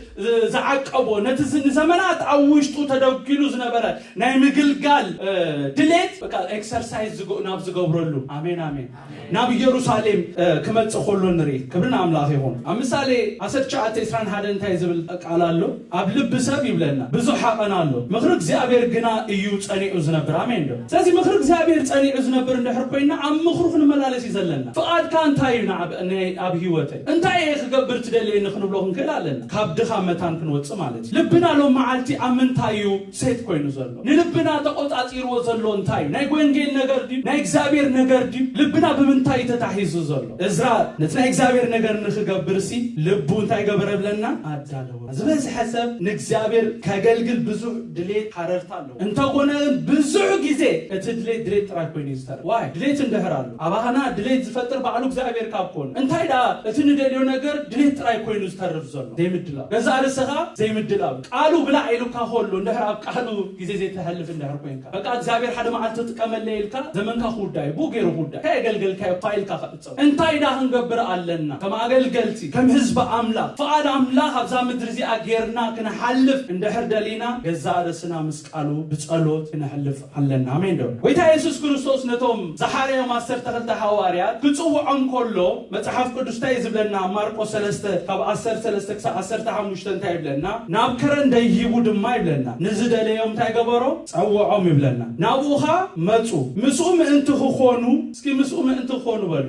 ዝዓቀቦ፣ ነቲ ዝ- ንዘመናት ኣብ ውሽጡ ተደጒሉ ዝነበረ ናይ ምግልጋል እ፣ ድሌት በቃ ኤክሰርሳይዝ ዝጎ- ናብ ዝገብረሉ። ኣሜን፣ ኣሜን። ናብ ኢየሩሳሌም እ፣ ክመጽእ ከሎ ንርኢ። ክብሪ ንኣምላኽ ይኹን። ኣብ ምሳሌ ዓሰርተ ትሽዓተ ዕስራን ሓደን እንታይ ዝብል ቃል ኣሎ? ኣብ ልቢ ሰብ ይብለና ብዙሕ ሓቐን ኣሎ፣ ምኽሪ እግዚኣብሔር ግና እዩ ጸኒዑ ዝነብር። ኣሜን ዶ? ስለዚ ምኽሪ እግዚኣብሔር ጸኒዑ ዝነብር እንድሕር ኮይና ኣብ ምኽሩ ክንመላለስ እዩ ዘለና። ፍቓድካ እንታይ እዩ ንዓብ- ነ- ኣብ ህይወተይ? እንታይ እየ ክገብር ትደልየኒ ክንብሎ ክንክእል ኣለና። ካብ ድኻ መታን ክንወጽእ ማለት እዩ። ልብና ሎም መዓልቲ ኣብ ምንታይ እዩ ሴት ኮይኑ ዘሎ? ንልብና ተቆጻጺርዎ ዘሎ እንታይ እዩ? ናይ ወንጌል ነገር ድዩ? ናይ እግዚኣብሔር ነገር ድዩ? ልብና ብምንታይ እዩ ተታሒዙ ዘሎ? እዝራ ነቲ ናይ እግዚኣብሔር ነገር ንኽገብር ሲ ልቡ እንታይ ገበረ ብለና? ኣዳለወ። ዝበዝሐ ሰብ ንእግዚኣብሔር ከገልግል ብዙሕ ድሌት ሓረርታ ኣለዎ። እንተኾነ ብዙሕ ግዜ እቲ ድሌት ድሌት ጥራይ ኮይኑ እዩ ዝተርፍ። ዋይ ድሌት እንድሕር ኣሎ ኣባህና ድሌት ዝፈጥር ባዕሉ እግዚኣብሔር ካብ ኮነ እንታይ ደኣ እቲ ንደልዮ ነገር ድሌት ጥራይ ኮይኑ ዝተርፍ ዘሎ ዘይምድላው። ገዛእ ርእስኻ ዘይምድላው። ቃሉ ብላዕ ኢሉካ ከሎ እንድሕር ኣብ ቃሉ ግዜ ዘይተሕልፍ እንድሕር ኮይንካ በቃ እግዚኣብሔር ሓደ መዓልቲ ጥቀመለይ ኢልካ ዘመንካ ክውዳእ እዩ። ብኡ ገይሩ ክውዳእ። እንታይ የገልገልካዮ ፋይልካ ክዕጸው። እንታይ ደኣ ክንገብር ኣለና? ከም ኣገልገልቲ፣ ከም ህዝቢ ኣምላኽ፣ ፍቓድ ኣምላኽ ኣብዛ ምድሪ እዚኣ ጌርና ክንሓልፍ እንድሕር ደሊና ገዛእ ርእስና ምስ ቃሉ ብጸሎት ክነሕልፍ ኣለና። ኣሜን ዶ? ጎይታ የሱስ ክርስቶስ ነቶም ዝሓረዮም ዓሰርተ ክልተ ሃዋርያት ክጽውዖም ከሎ መጽሓፍ ቅዱስ እንታይ እዩ ዝብለና? ኣብ ማርቆስ ሰለስተ ካብ ዓሰርተ ሰለስተ ክሳብ ዓሰርተ ሓሙሽተ እንታይ ይብለና? ናብ ከረን ደይቡ ድማ ይብለና ንዝደለዮም እንታይ ገበሮ? ጸውዖም ይብለና። ናብኡ ኸኣ መጹ። ምስኡ ምእንቲ ክኾኑ፣ እስኪ ምስኡ ምእንቲ ክኾኑ በሉ።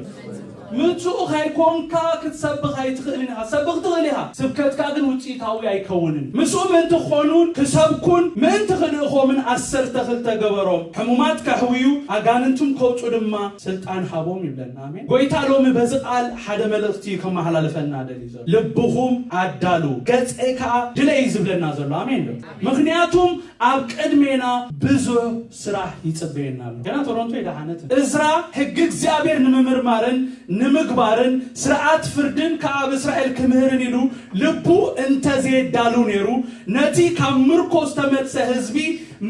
ምጽኡ ከይኮንካ ክትሰብኽ ኣይትኽእልን ኢኻ። ትሰብኽ ትኽእል ኢኻ፣ ስብከትካ ግን ውጽኢታዊ ኣይከውንን። ምስኡ ምእንቲ ክኾኑን ክሰብኩን ምእንቲ ክልእኾምን ዓሰርተ ክልተ ገበሮም። ሕሙማት ከሕውዩ ኣጋንንትን ከውጹ ድማ ስልጣን ሃቦም ይብለና። ኣሜን። ጎይታ ሎሚ በዚ ቃል ሓደ መልእኽቲ ከመሓላልፈና ደልዩ ዘሎ። ልብኹም ኣዳሉ፣ ገጸይ ከኣ ድለይ ዝብለና ዘሎ። ኣሜን ዶ? ምኽንያቱም ኣብ ቅድሜና ብዙሕ ስራሕ ይጽበየና ኣሎ። ገና ቶሮንቶ ይደሓነት። እዝራ ሕጊ እግዚኣብሔር ንምምርማርን ንምግባርን ስርዓት ፍርድን ከኣ ኣብ እስራኤል ክምህርን ኢሉ ልቡ እንተዘየዳሉ ነይሩ፣ ነቲ ካብ ምርኮ ዝተመልሰ ህዝቢ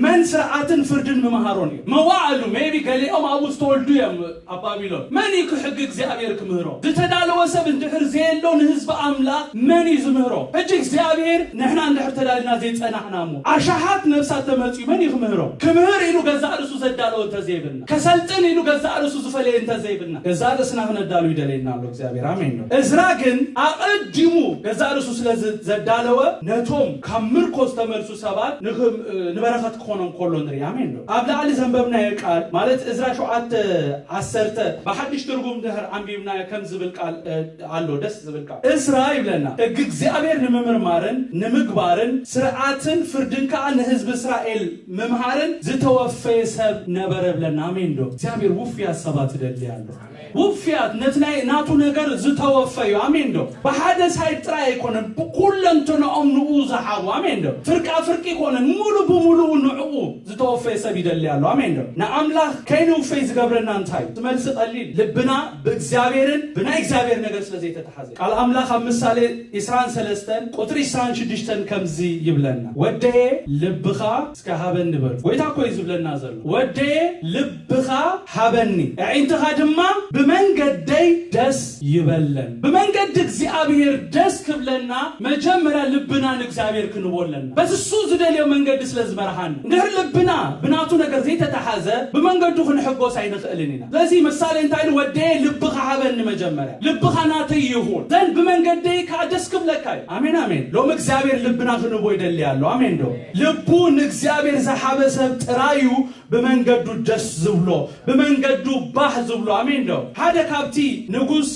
መን ስርዓትን ፍርድን ምምሃሮ ነይሩ? መዋእሉ፣ ሜቢ ገሊኦም ኣብኡ ዝተወልዱ እዮም ኣብ ባቢሎን። መን እዩ ሕጊ እግዚኣብሔር ክምህሮ? ዝተዳለወ ሰብ እንድሕር ዘየሎ ንህዝቢ ኣምላኽ መን እዩ ዝምህሮ? ሕጂ እግዚኣብሔር ንሕና እንድሕር ተዳሊና ዘይጸናሕና እሞ ኣሽሓት ነፍሳት ተመጽዩ መን እዩ ክምህሮ? ክምህር ኢሉ ገዛእ ርእሱ ዘዳለወ እንተዘይብልና፣ ከሰልጥን ኢሉ ገዛእ ርእሱ ዝፈለየ እንተዘይብልና፣ ገዛእ ርእስና ክነዳሉ ይደልየና ኣሎ እግዚኣብሔር። ኣሜን ነው። እዝራ ግን ኣቐዲሙ ገዛእ ርእሱ ስለ ዝ- ዘዳለወ ነቶም ካብ ምርኮ ዝተመልሱ ሰባት ንኽ- ንበረኸት ክኾኖም ከሎ ንርኢ። ኣሜን ነው። ኣብ ላዕሊ ዘንበብናዮ ቃል ማለት እዝራ ሸውዓተ ዓሰርተ ብሓድሽ ትርጉም ድሕር ኣንቢብናዮ ከም ዝብል ቃል እ፣ ኣሎ ደስ ዝብል ቃል። እዝራ ይብለና ሕጊ እግዚኣብሔር ንምምርማርን ንምግባርን ስርዓትን ፍርድን ከዓ ንህዝቢ እስራኤል ምምሃርን ዝተወፈየ ሰብ ነበረ ብለና። ኣሜን ዶ? እግዚኣብሔር ውፉያት ሰባት ይደሊ ኣሎ። ውፉያት እቲ ናይ ናቱ ነገር ዝተወፈዩ። ኣሜን ዶ? ብሓደ ሳይድ ጥራይ ኣይኮነን፣ ብኩለንትንኦም ንኡ ዝሓቡ። ኣሜን ዶ? ፍርቃ ፍርቂ ኣይኮነን፣ ሙሉ ብሙሉኡ ንዕኡ ዝተወፈየ ሰብ ይደሊ ኣሎ። ኣሜን ዶ? ንኣምላኽ ከይንውፈይ ዝገብረና እንታይ እዩ? እቲ መልሲ ቀሊል፣ ልብና ብእግዚኣብሔርን ብናይ እግዚኣብሔር ነገር ስለ ዘይተተሓዘ። ቃል ኣምላኽ ኣብ ምሳሌ ዕስራን ሰለስተን ቁጽሪ ዕስራን ሽዱሽተን ከምዚ ይብለና፣ "ወደየ ልብኻ እስከ ሃበኒ" በሉ። ጎይታ እኮ እዩ ዝብለና ዘሎ። "ወደየ ልብኻ ሃበኒ፣ ኣዒንትኻ ድማ ብመንገደይ ደስ ይበለን።" ብመንገዲ እግዚኣብሔር ደስ ክብለና መጀመርያ ልብና ንእግዚኣብሔር ክንቦ ኣለና። በዚ እሱ ዝደልዮ መንገዲ ስለ ዝመርሃኒ። እንድሕር ልብና ብናቱ ነገር ዘይተተሓዘ ብመንገዱ ክንሕጎስ ኣይንኽእልን ኢና። ስለዚ ምሳሌ እንታይ ኢሉ? "ወደየ ልብኻ ሃበኒ መጀመርያ፣ ልብኻ ናተይ ይኹን፣ ዘን ብመንገደይ ከዓ ደስ ክብለካ እዩ።" ኣሜን፣ ኣሜን። ሎም እግዚኣብሔር ልብና ክንቦ ይደሊ ኣሎ። ኣሜን ዶ? ልቡ ንእግዚኣብሔር ዝሓበ ሰብ ጥራዩ ብመንገዱ ደስ ዝብሎ፣ ብመንገዱ ባህ ዝብሎ። ኣሜን ዶ? ሓደ ካብቲ ንጉስ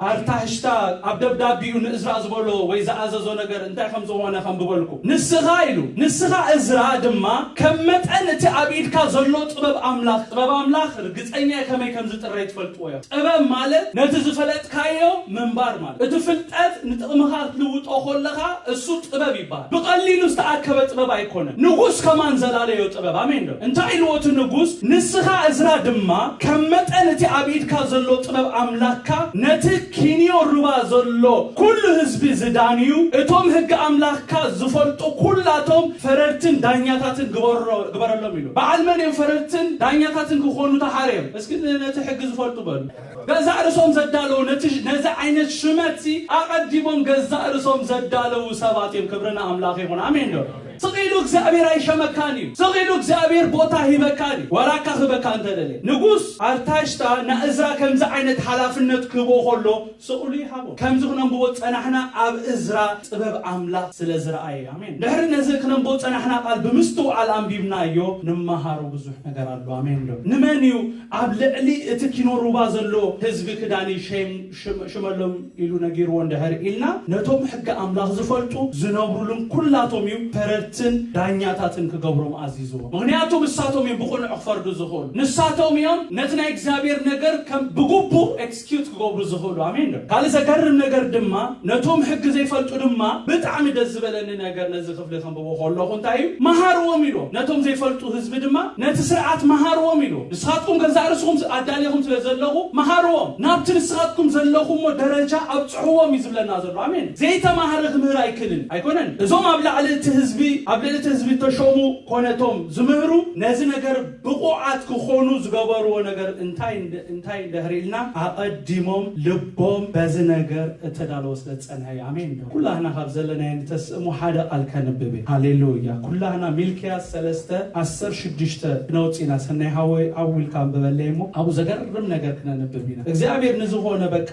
ኣርታሕሽታ ኣብ ደብዳቢኡ ንእዝራ ዝበሎ ወይ ዝኣዘዞ ነገር እንታይ ከም ዝኾነ ከንብበልኩ። "ንስኻ" ኢሉ፣ "ንስኻ እዝራ ድማ ከም መጠን እቲ ኣብ ኢድካ ዘሎ ጥበብ ኣምላኽ"፣ ጥበብ ኣምላኽ ርግጸኛ ከመይ ከም ዝጥረይ ትፈልጥዎ እዮም። ጥበብ ማለት ነቲ ዝፈለጥካዮ ምንባር ማለት፣ እቲ ፍልጠት ንጥቕምኻ ክትልውጦ ከለኻ እሱ ጥበብ ይበሃል። ብቐሊሉ ዝተኣከበ ጥበብ ኣይኮነን። ንጉስ ከማን ዘላለዮ ጥበብ። ኣሜን ዶ? እንታይ ኢልዎ እቲ ንጉስ? "ንስኻ እዝራ ድማ ከም መጠን እቲ ኣብ ኢድካ ዘሎ ጥበብ ኣምላኽካ ነቲ ኪንዮ ሩባ ዘሎ ኩሉ ህዝቢ ዝዳንዩ እቶም ህጊ ኣምላኽካ ዝፈልጡ ኩላቶም ፈረድትን ዳኛታትን ግበሮ-፣ ግበረሎም" ኢሉ። በዓል መን እዮም ፈረድትን ዳኛታትን ክኾኑ ተሓርዮም? እስኪ ነቲ ሕጊ ዝፈልጡ በሉ። ገዛእ ርእሶም ዘዳለዉ፣ ነቲ፣ ነዚ ዓይነት ሽመትሲ ኣቐዲሞም ገዛእ ርእሶም ዘዳለዉ ሰባት እዮም። ክብሪ ንኣምላኽ ይኹን። ኣሜን ዶ? ስቕ ኢሉ እግዚኣብሔር ኣይሸመካን እዩ። ስቕ ኢሉ እግዚኣብሔር ቦታ ሂበካን እዩ። ዋላ እካ ክበካ እንተደለየ። ንጉስ ኣርታሽታ ንእዝራ ከምዚ ዓይነት ሓላፍነት ክህቦ ከሎ ስቕ ኢሉ ይሃቦ። ከምዚ ክነንብቦ ጸናሕና ኣብ እዝራ ጥበብ ኣምላኽ ስለ ዝረኣየ። ኣሜን። ድሕሪ ነዚ ክነንብቦ ጸናሕና ቃል ብምስትውዓል ኣንቢብናዮ ንመሃሮ ብዙሕ ነገር ኣሎ። ኣሜን ዶ? ንመን እዩ ኣብ ልዕሊ እቲ ኪኖ ሩባ ዘሎ ህዝቢ ክዳኒ ሸም-፣ ሽመ-፣ ሽመሎም ኢሉ ነጊርዎ እንድሕር ኢልና፣ ነቶም ሕጊ ኣምላኽ ዝፈልጡ ዝነብሩሉን ኩላቶም እዩ ፈረድትን ዳኛታትን ክገብሮም ኣዚዝዎ። ምኽንያቱ ንሳቶም እዮም ብቕኑዕ ክፈርዱ ዝኽእሉ። ንሳቶም እዮም ነቲ ናይ እግዚኣብሔር ነገር ከም ብግቡእ ኤክስኪዩት ክገብሩ ዝኽእሉ። ኣሜን ዶ? ካልእ ዘገርም ነገር ድማ፣ ነቶም ሕጊ ዘይፈልጡ ድማ ብጣዕሚ ደስ ዝበለኒ ነገር ነዚ ክፍሊ ከንብቦ ከለኹ እንታይ እዩ? መሃርዎም ኢሉ። ነቶም ዘይፈልጡ ህዝቢ ድማ ነቲ ስርዓት መሃርዎም ኢሉ። ንስኻትኩም ገዛእ ርእስኹም ኣዳሊኹም ስለ ዘለኹ መሃርዎም። ናብቲ ንስኻትኩም ዘለኹሞ ደረጃ ኣብጽሕዎም እዩ ዝብለና ዘሎ። ኣሜን። ዘይተማህረ ክምህር ኣይክእልን። ኣይኮነን። እዞም ኣብ ላዕሊ እቲ ህዝቢ፣ ኣብ ልዕሊ እቲ ህዝቢ ተሾሙ ኮነቶም ዝምህሩ ነዚ ነገር ብቑዓት ክኾኑ ዝገበርዎ ነገር እንታይ እንደ-፣ እንታይ እንድሕር ኢልና ኣቐዲሞም ልቦም በዚ ነገር እተዳለወ ስለ ዝጸንሐ እዩ። ኣሜን ዶ? ኩላህና ካብ ዘለናዮ ንተስእሞ ሓደ ቃል ከንብብ እዩ። ሃሌሉያ። ኩላህና ሚልክያስ ሰለስተ ዓሰርተ ሽዱሽተ ክነውጽእ ኢና። ሰናይ ሃወይ ኣብኡ ኢልካ ኣንብበለይ እሞ ኣብኡ ዘገርም ነገር ክነንብብ ኢና። እግዚኣብሔር ንዝኾነ በቃ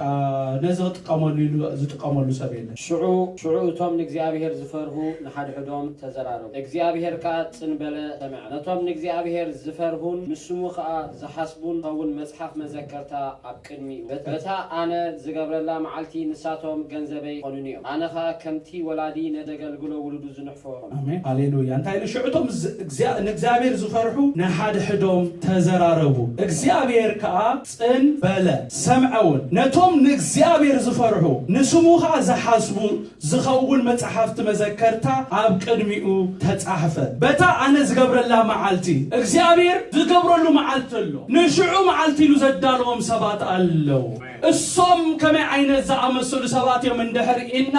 ነዚ ክጥቀመሉ ኢሉ ዝጥቀመሉ ሰብ የለን። ሽዑ፣ ሽዑ እቶም ንእግዚኣብሔር ዝፈርሁ ንሓድሕዶም ተዘራረቡ። እግዚኣብሔር ከኣ ጽን በለ ሰምዐ። ነቶም ንእግዚኣብሔር ዝፈርሁን ንስሙ ከኣ ዝሓስቡን ኸውን መጽሓፍ መዘከርታ ኣብ ቅድሚኡ። በት-፣ በታ ኣነ ዝገብረላ መዓልቲ ንሳቶም ገንዘበይ ይኾኑኒ እዮም። ኣነ ኸኣ ከምቲ ወላዲ ነዘገልግሎ ውሉዱ ዝንሕፎ እኾን። ኣሜን። ሃሌሉያ። እንታይ ኢሉ? ሽዑ እቶም ዝ-፣ እግዚኣብ-፣ ንእግዚኣብሔር ዝፈርሑ ንሓድሕዶም ተዘራረቡ። እግዚኣብሔር ከኣ ጽን በለ፣ ሰምዐ እውን። ነቶም ንእግዚኣብሔር ዝፈርሑ፣ ንስሙ ኸኣ ዝሓስቡ፣ ዝኸውን መጽሓፍቲ መዘከርታ ኣብ ቅድሚኡ ተጻሕፈ። በታ ኣነ ዝገብረላ መዓልቲ፣ እግዚኣብሔር ዝገብረሉ መዓልቲ ኣሎ። ንሽዑ መዓልቲ ኢሉ ዘዳለዎም ሰባት ኣለዉ። እሶም ከመይ ዓይነት ዝኣመሰሉ ሰባት እዮም እንድሕር ኢልና፣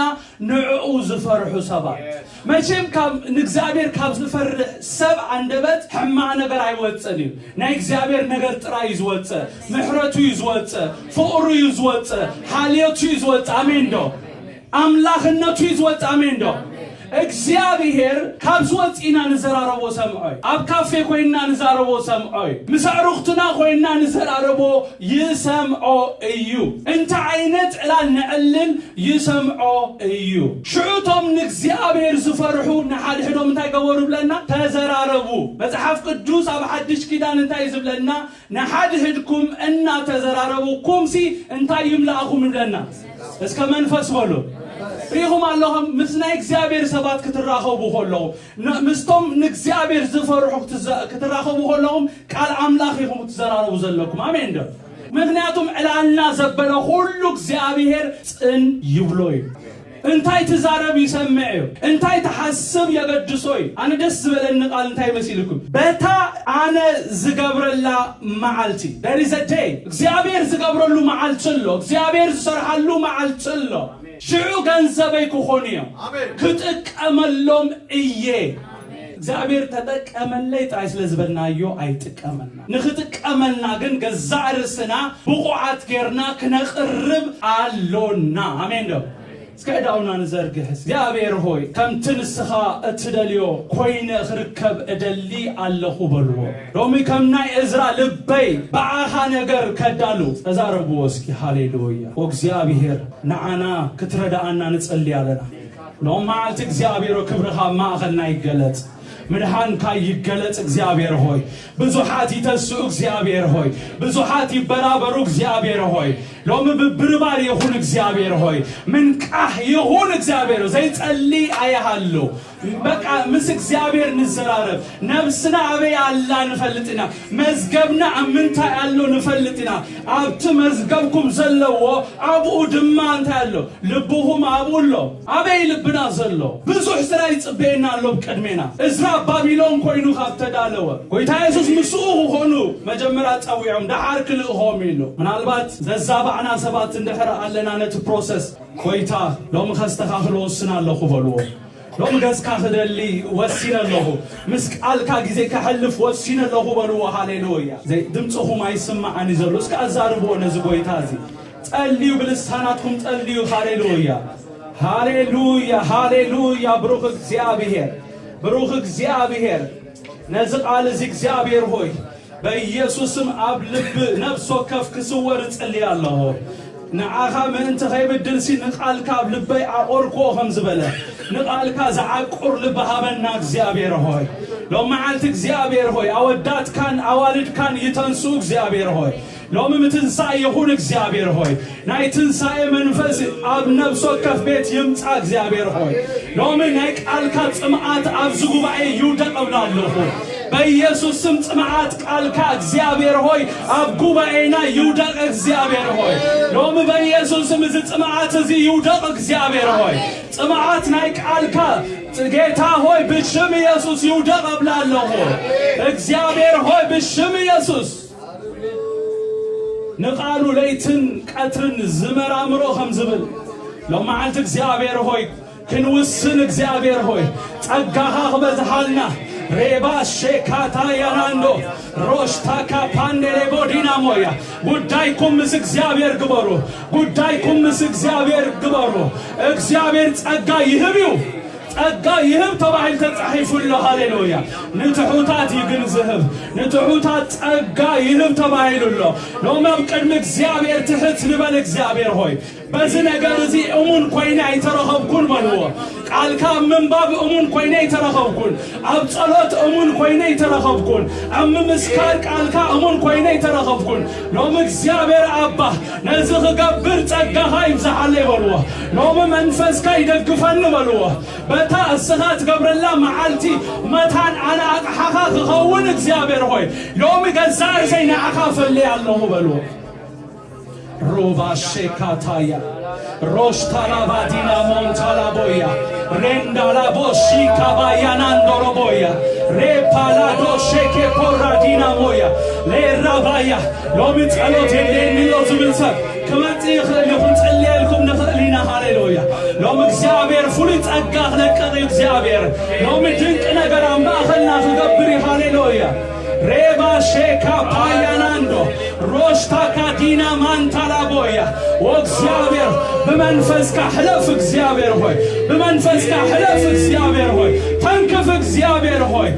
ንዕኡ ዝፈርሑ ሰባት። መቸም ካብ፣ ንእግዚኣብሔር ካብ ዝፈርሕ ሰብ ኣንደበት ሕማቕ ነገር ኣይወጽእን እዩ። ናይ እግዚኣብሔር ነገር ጥራይ እዩ ዝወጽእ። ምሕረቱ እዩ ዝወጽእ። ፍቕሩ እዩ ዝወጽእ። ሓልዮቱ እዩ ዝወጽእ። ኣሜን ዶ? ኣምላኽነቱ እዩ ዝወጽእ። ኣሜን ዶ? እግዚኣብሔር ካብ ዝወጽእ ኢና ንዘራረቦ ሰምዖ እዩ። ኣብ ካፌ ኮይንና ንዛረቦ ሰምዖ እዩ። ምስ ኣዕሩኽትና ኮይንና ንዘራረቦ ይሰምዖ እዩ። እንታይ ዓይነት ዕላል ነዕልል ይሰምዖ እዩ። ሽዑ እቶም ንእግዚኣብሔር ዝፈርሑ ንሓድሕዶም እንታይ ገበሩ ብለና? ተዘራረቡ። መጽሓፍ ቅዱስ ኣብ ሓድሽ ኪዳን እንታይ እዩ ዝብለና? ንሓድሕድኩም እናተዘራረቡ፣ ኩም ሲ እንታይ ይምላእኹም ይብለና? እስከ መንፈስ በሉ። ርኢኹም ኣለኹም፣ ምስ ናይ እግዚኣብሔር ሰባት ክትራኸቡ ከለኹም፣ ን-፣ ምስቶም ንእግዚኣብሔር ዝፈርሑ ክትዘ-፣ ክትራኸቡ ከለኹም፣ ቃል ኣምላኽ ኢኹም ክትዘራረቡ ዘለኩም። ኣሜን ዶ? ምኽንያቱም ዕላልና ዘበለ ኩሉ እግዚኣብሔር ጽን ይብሎ እዩ። እንታይ ትዛረብ ይሰምዕ እዩ። እንታይ ትሓስብ የገድሶ እዩ። ኣነ ደስ ዝበለኒ ቃል እንታይ መሲልኩም? በታ ኣነ ዝገብረላ መዓልቲ፣ there is a day፣ እግዚኣብሔር ዝገብረሉ መዓልቲ ኣሎ። እግዚኣብሔር ዝሰርሓሉ መዓልቲ ኣሎ። ሽዑ ገንዘበይ ክኾኑ እዮም። ኣሜን። ክጥቀመሎም እየ። እግዚኣብሔር ተጠቀመለይ ጥራይ ስለ ዝበልናዮ ኣይጥቀመልና። ንኽጥቀመልና ግን ገዛእ ርእስና ብቑዓት ጌርና ክነቕርብ ኣሎና። ኣሜን ዶ? እስከ ዕዳውና ንዘርግሕ። እግዚኣብሔር ሆይ፣ ከምቲ ንስኻ እትደልዮ ኮይነ ክርከብ እደሊ ኣለኹ በልዎ። ሎሚ ከም ናይ እዝራ ልበይ ብኣኻ ነገር ከዳሉ ተዛረብዎ እስኪ። ሃሌሉያ። ኦ እግዚኣብሔር፣ ንዓና ክትረድኣና ንጸሊ ኣለና። ሎም መዓልቲ እግዚኣብሔር ክብርኻ ኣብ ማእኸልና ይገለጽ። ምድሓንካ ይገለጽ እግዚኣብሔር ሆይ። ብዙሓት ይተስኡ እግዚኣብሔር ሆይ። ብዙሓት ይበራበሩ እግዚኣብሔር ሆይ። ሎሚ ምብርባር ይኹን እግዚኣብሔር ሆይ። ምንቃሕ ይኹን እግዚኣብሔር ሆይ። ዘይጸሊ ኣይሃሉ። በቃ ምስ እግዚኣብሔር ንዘራረብ። ነብስና ኣበይ ኣላ ንፈልጥ ኢና። መዝገብና ኣብ ምንታይ ኣሎ ንፈልጥ ኢና። ኣብቲ መዝገብኩም ዘለዎ ኣብኡ ድማ እንታይ ኣሎ? ልብኹም ኣብኡ ኣሎ። ኣበይ ልብና ዘሎ? ብዙሕ ስራሕ ይጽበየና ኣሎ ኣብ ቅድሜና። እዝራ ኣብ ባቢሎን ኮይኑ ካብ ተዳለወ፣ ጎይታ የሱስ ምስኡ ክኾኑ መጀመርያ ጸዊዖም፣ ደሓር ክልእኾም ኢሉ። ምናልባት ዘዛባዕና ሰባት እንድሕር ኣለና ነቲ ፕሮሰስ፣ ጎይታ ሎሚ ከስተኻኽሎ ወስን ኣለኹ በልዎ። ሎም ገጽካ ክደሊ ወሲነ ኣለኹ። ምስ ቃልካ ግዜ ከሕልፍ ወሲነ ኣለኹ በልዎ። ሃሌሉያ። ዘይ-፣ ድምፅኹም ኣይስማዓን እዩ ዘሎ። እስከ ኣዛርብዎ ነዚ ጎይታ እዚ። ጸልዩ፣ ብልሳናትኩም ጸልዩ። ሃሌሉያ፣ ሃሌሉያ፣ ሃሌሉያ። ብሩኽ እግዚኣብሔር፣ ብሩኽ እግዚኣብሔር። ነዚ ቃል እዚ እግዚኣብሔር ሆይ በኢየሱስም ኣብ ልብ ነፍስ ወከፍ ክስወር እጽሊ ኣለኹ። ንዓኻ ምእንቲ ከይብድልሲ ንቓልካ ኣብ ልበይ ዓቆርክዎ ከም ዝበለ፣ ንቓልካ ዝዓቁር ልቢ ሃበና እግዚኣብሔር ሆይ። ሎም መዓልቲ እግዚኣብሔር ሆይ ኣወዳትካን ኣዋልድካን ይተንሱ እግዚኣብሔር ሆይ። ሎሚ ምትንሳእ ይኹን እግዚኣብሔር ሆይ። ናይ ትንሳኤ መንፈስ ኣብ ነፍስ ወከፍ ቤት ይምጻ እግዚኣብሔር ሆይ። ሎሚ ናይ ቃልካ ጽምኣት ኣብዚ ጉባኤ ይውደቕ እብላ ኣለኹ። በኢየሱስ ስም ጽምኣት ቃልካ እግዚኣብሔር ሆይ ኣብ ጉባኤና ይውደቕ እግዚኣብሔር ሆይ። ሎሚ በኢየሱስ ስም እዚ ጽምኣት እዚ ይውደቕ እግዚኣብሔር ሆይ። ጽምኣት ናይ ቃልካ ጌታ ሆይ ብሽም ኢየሱስ ይውደቕ እብላ ኣለኹ። እግዚኣብሔር ሆይ ብሽም ኢየሱስ ንቓሉ ለይትን ቀትርን ዝመራምሮ ከም ዝብል፣ ሎም መዓልቲ እግዚኣብሔር ሆይ ክንውስን፣ እግዚኣብሔር ሆይ ጸጋኻ ክበዝሓልና። ሬባ ሼካታ ያናንዶ ሮሽታካ ፓንዴሌ ቦዲና ሞያ። ጉዳይኩም ምስ እግዚኣብሔር ግበሩ። ጉዳይኩም ምስ እግዚኣብሔር ግበሩ። እግዚኣብሔር ጸጋ ይህብ እዩ። ጸጋ ይህብ ተባሂሉ ተጻሒፉ ኣሎ። ሃሌሉያ። ንትሑታት እዩ ግን ዝህብ። ንትሑታት ጸጋ ይህብ ተባሂሉ ኣሎ። ሎም ኣብ ቅድሚ እግዚኣብሔር ትሕት ንበል። እግዚኣብሔር ሆይ በዚ ነገር እዚ እሙን ኮይነ ኣይተረኸብኩን በልዎ። ቃልካ ኣብ ምንባብ እሙን ኮይነ ኣይተረኸብኩን። ኣብ ጸሎት እሙን ኮይነ ኣይተረኸብኩን። ኣብ ምምስካር ቃልካ እሙን ኮይነ ኣይተረኸብኩን። ሎም እግዚኣብሔር ኣባ ነዚ ክገብር ጸጋኻ ይብዝሓለይ በልዎ። ሎም መንፈስካ ይደግፈኒ በልዎ። በታ እስኻ ትገብረላ መዓልቲ መታን ኣነ ኣቕሓኻ ክኸውን እግዚኣብሔር ሆይ ሎሚ ገዛእ ርእሰይ ንዓኻ እፈልይ ኣለኹ በልዎ። ሩባ ሼካታያ ሮሽታላባ ዲና ሞንታላቦያ ሬንዳላቦ ሺካባያናንዶሮቦያ ሬፓላዶ ሼኬ ፖራዲና ሞያ ሌራባያ። ሎሚ ጸሎት የድልየኒ ኣሎ ዝብል ሰብ ክመጽእ ይኽእል እዩ። ክንጽልየልኩም ንኽእል ኢና። ሃሌሉያ። ሎም እግዚኣብሔር ፍሉይ ጸጋ ክለቅቕ እዩ። እግዚኣብሔር ሎሚ ድንቂ ነገር ኣብ ማእኸልና ክገብር እዩ። ሃሌሉያ። ሬባ ሼካ ፓያናንዶ ሮሽታካ ዲና ማንታላቦያ። ኦ እግዚኣብሔር ብመንፈስካ ሕለፍ። እግዚኣብሔር ሆይ ብመንፈስካ ሕለፍ። እግዚኣብሔር ሆይ ተንክፍ። እግዚኣብሔር ሆይ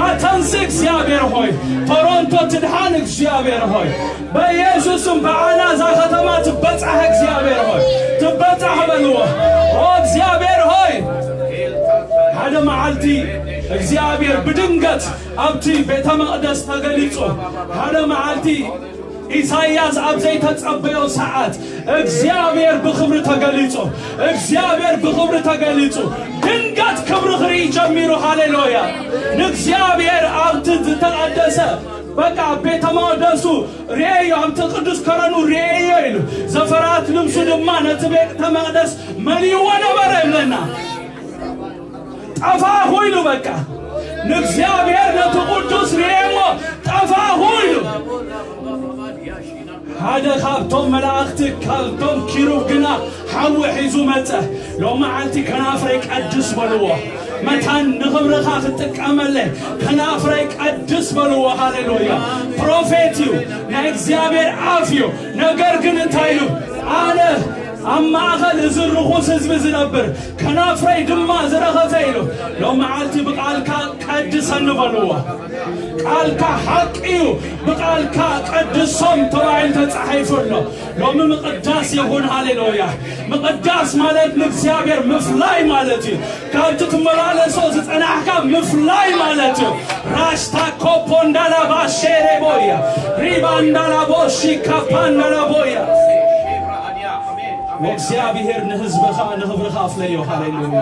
ኣተንስ። እግዚኣብሔር ሆይ ቶሮንቶ ትድሓን። እግዚኣብሔር ሆይ በኢየሱስም ብዓና እዛ ከተማ ትበጻሕ። እግዚኣብሔር ሆይ ትበጻሕ በልዎ። ኦ እግዚኣብሔር ሆይ ሓደ መዓልቲ እግዚኣብሔር ብድንገት ኣብቲ ቤተ መቕደስ ተገሊጹ። ሓደ መዓልቲ ኢሳይያስ ኣብ ዘይተጸበዮ ሰዓት እግዚኣብሔር ብኽብሪ ተገሊጹ። እግዚኣብሔር ብኽብሪ ተገሊጹ። ድንገት ክብሪ ክርኢ ጀሚሩ። ሃሌሉያ። ንእግዚኣብሔር ኣብቲ ዝተቐደሰ በቃ ኣብ ቤተ መቕደሱ ርእየዮ፣ ኣብቲ ቅዱስ ከረኑ ርእየዮ ኢሉ፣ ዘፈራት ልብሱ ድማ ነቲ ቤተ መቕደስ መሊእዎ ነበረ ይብለና። ጠፋኹ ኢሉ በቃ ንእግዚኣብሔር ነቲ ቅዱስ ርእየሞ ጠፋኹ ኢሉ። ሓደ ካብቶም መላእኽቲ ካብቶም ኪሩብ ግና ሓዊ ሒዙ መጸ። ሎሚ መዓልቲ ከናፍረይ ቀድስ በልዎ። መታን ንኽብርኻ ክጥቀመለይ ከናፍረይ ቀድስ በልዎ። ሃሌሉያ። ፕሮፌት እዩ፣ ናይ እግዚኣብሔር ኣፍ እዩ። ነገር ግን እንታይ ኢሉ? ኣነ ኣብ ማእኸል እዚ ርኹስ ህዝቢ ዝነብር ከናፍረይ ድማ ዝረኸሰ ኢሉ። ሎሚ መዓልቲ ብቃልካ ቀድሰኒ በልዎ። ቃልካ ሓቂ እዩ፣ ብቃልካ ቀድሶም ተባሂሉ ተጻሒፉ ኣሎ። ሎሚ ምቕዳስ ይኹን። ሃሌሉያ። ምቕዳስ ማለት ንእግዚኣብሔር ምፍላይ ማለት እዩ። ካብቲ ትመላለሶ ዝጸናሕካ ምፍላይ ማለት እዩ። ራሽታ ኮፖ እንዳላባ ሼሬቦያ ሪባ እንዳላቦ ሺካፓ እንዳላቦያ። ወእግዚኣብሔር ንህዝብኻ ንኽብርኻ ኣፍለዮ። ሃሌሉያ።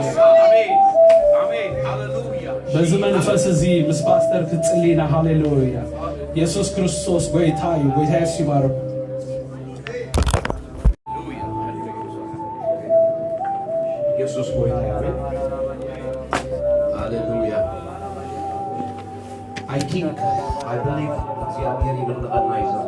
በዚ መንፈስ እዚ ምስ ፓስተር ክትጽሊ ኢና። ሃሌሉያ። የሱስ ክርስቶስ ጎይታ እዩ። ጎይታ የሱስ ይባርክ። የሱስ ጎይታ እዩ። አሜን። ሃሌሉያ። I think, I believe እግዚአብሔር ይመርቀና ይዘው።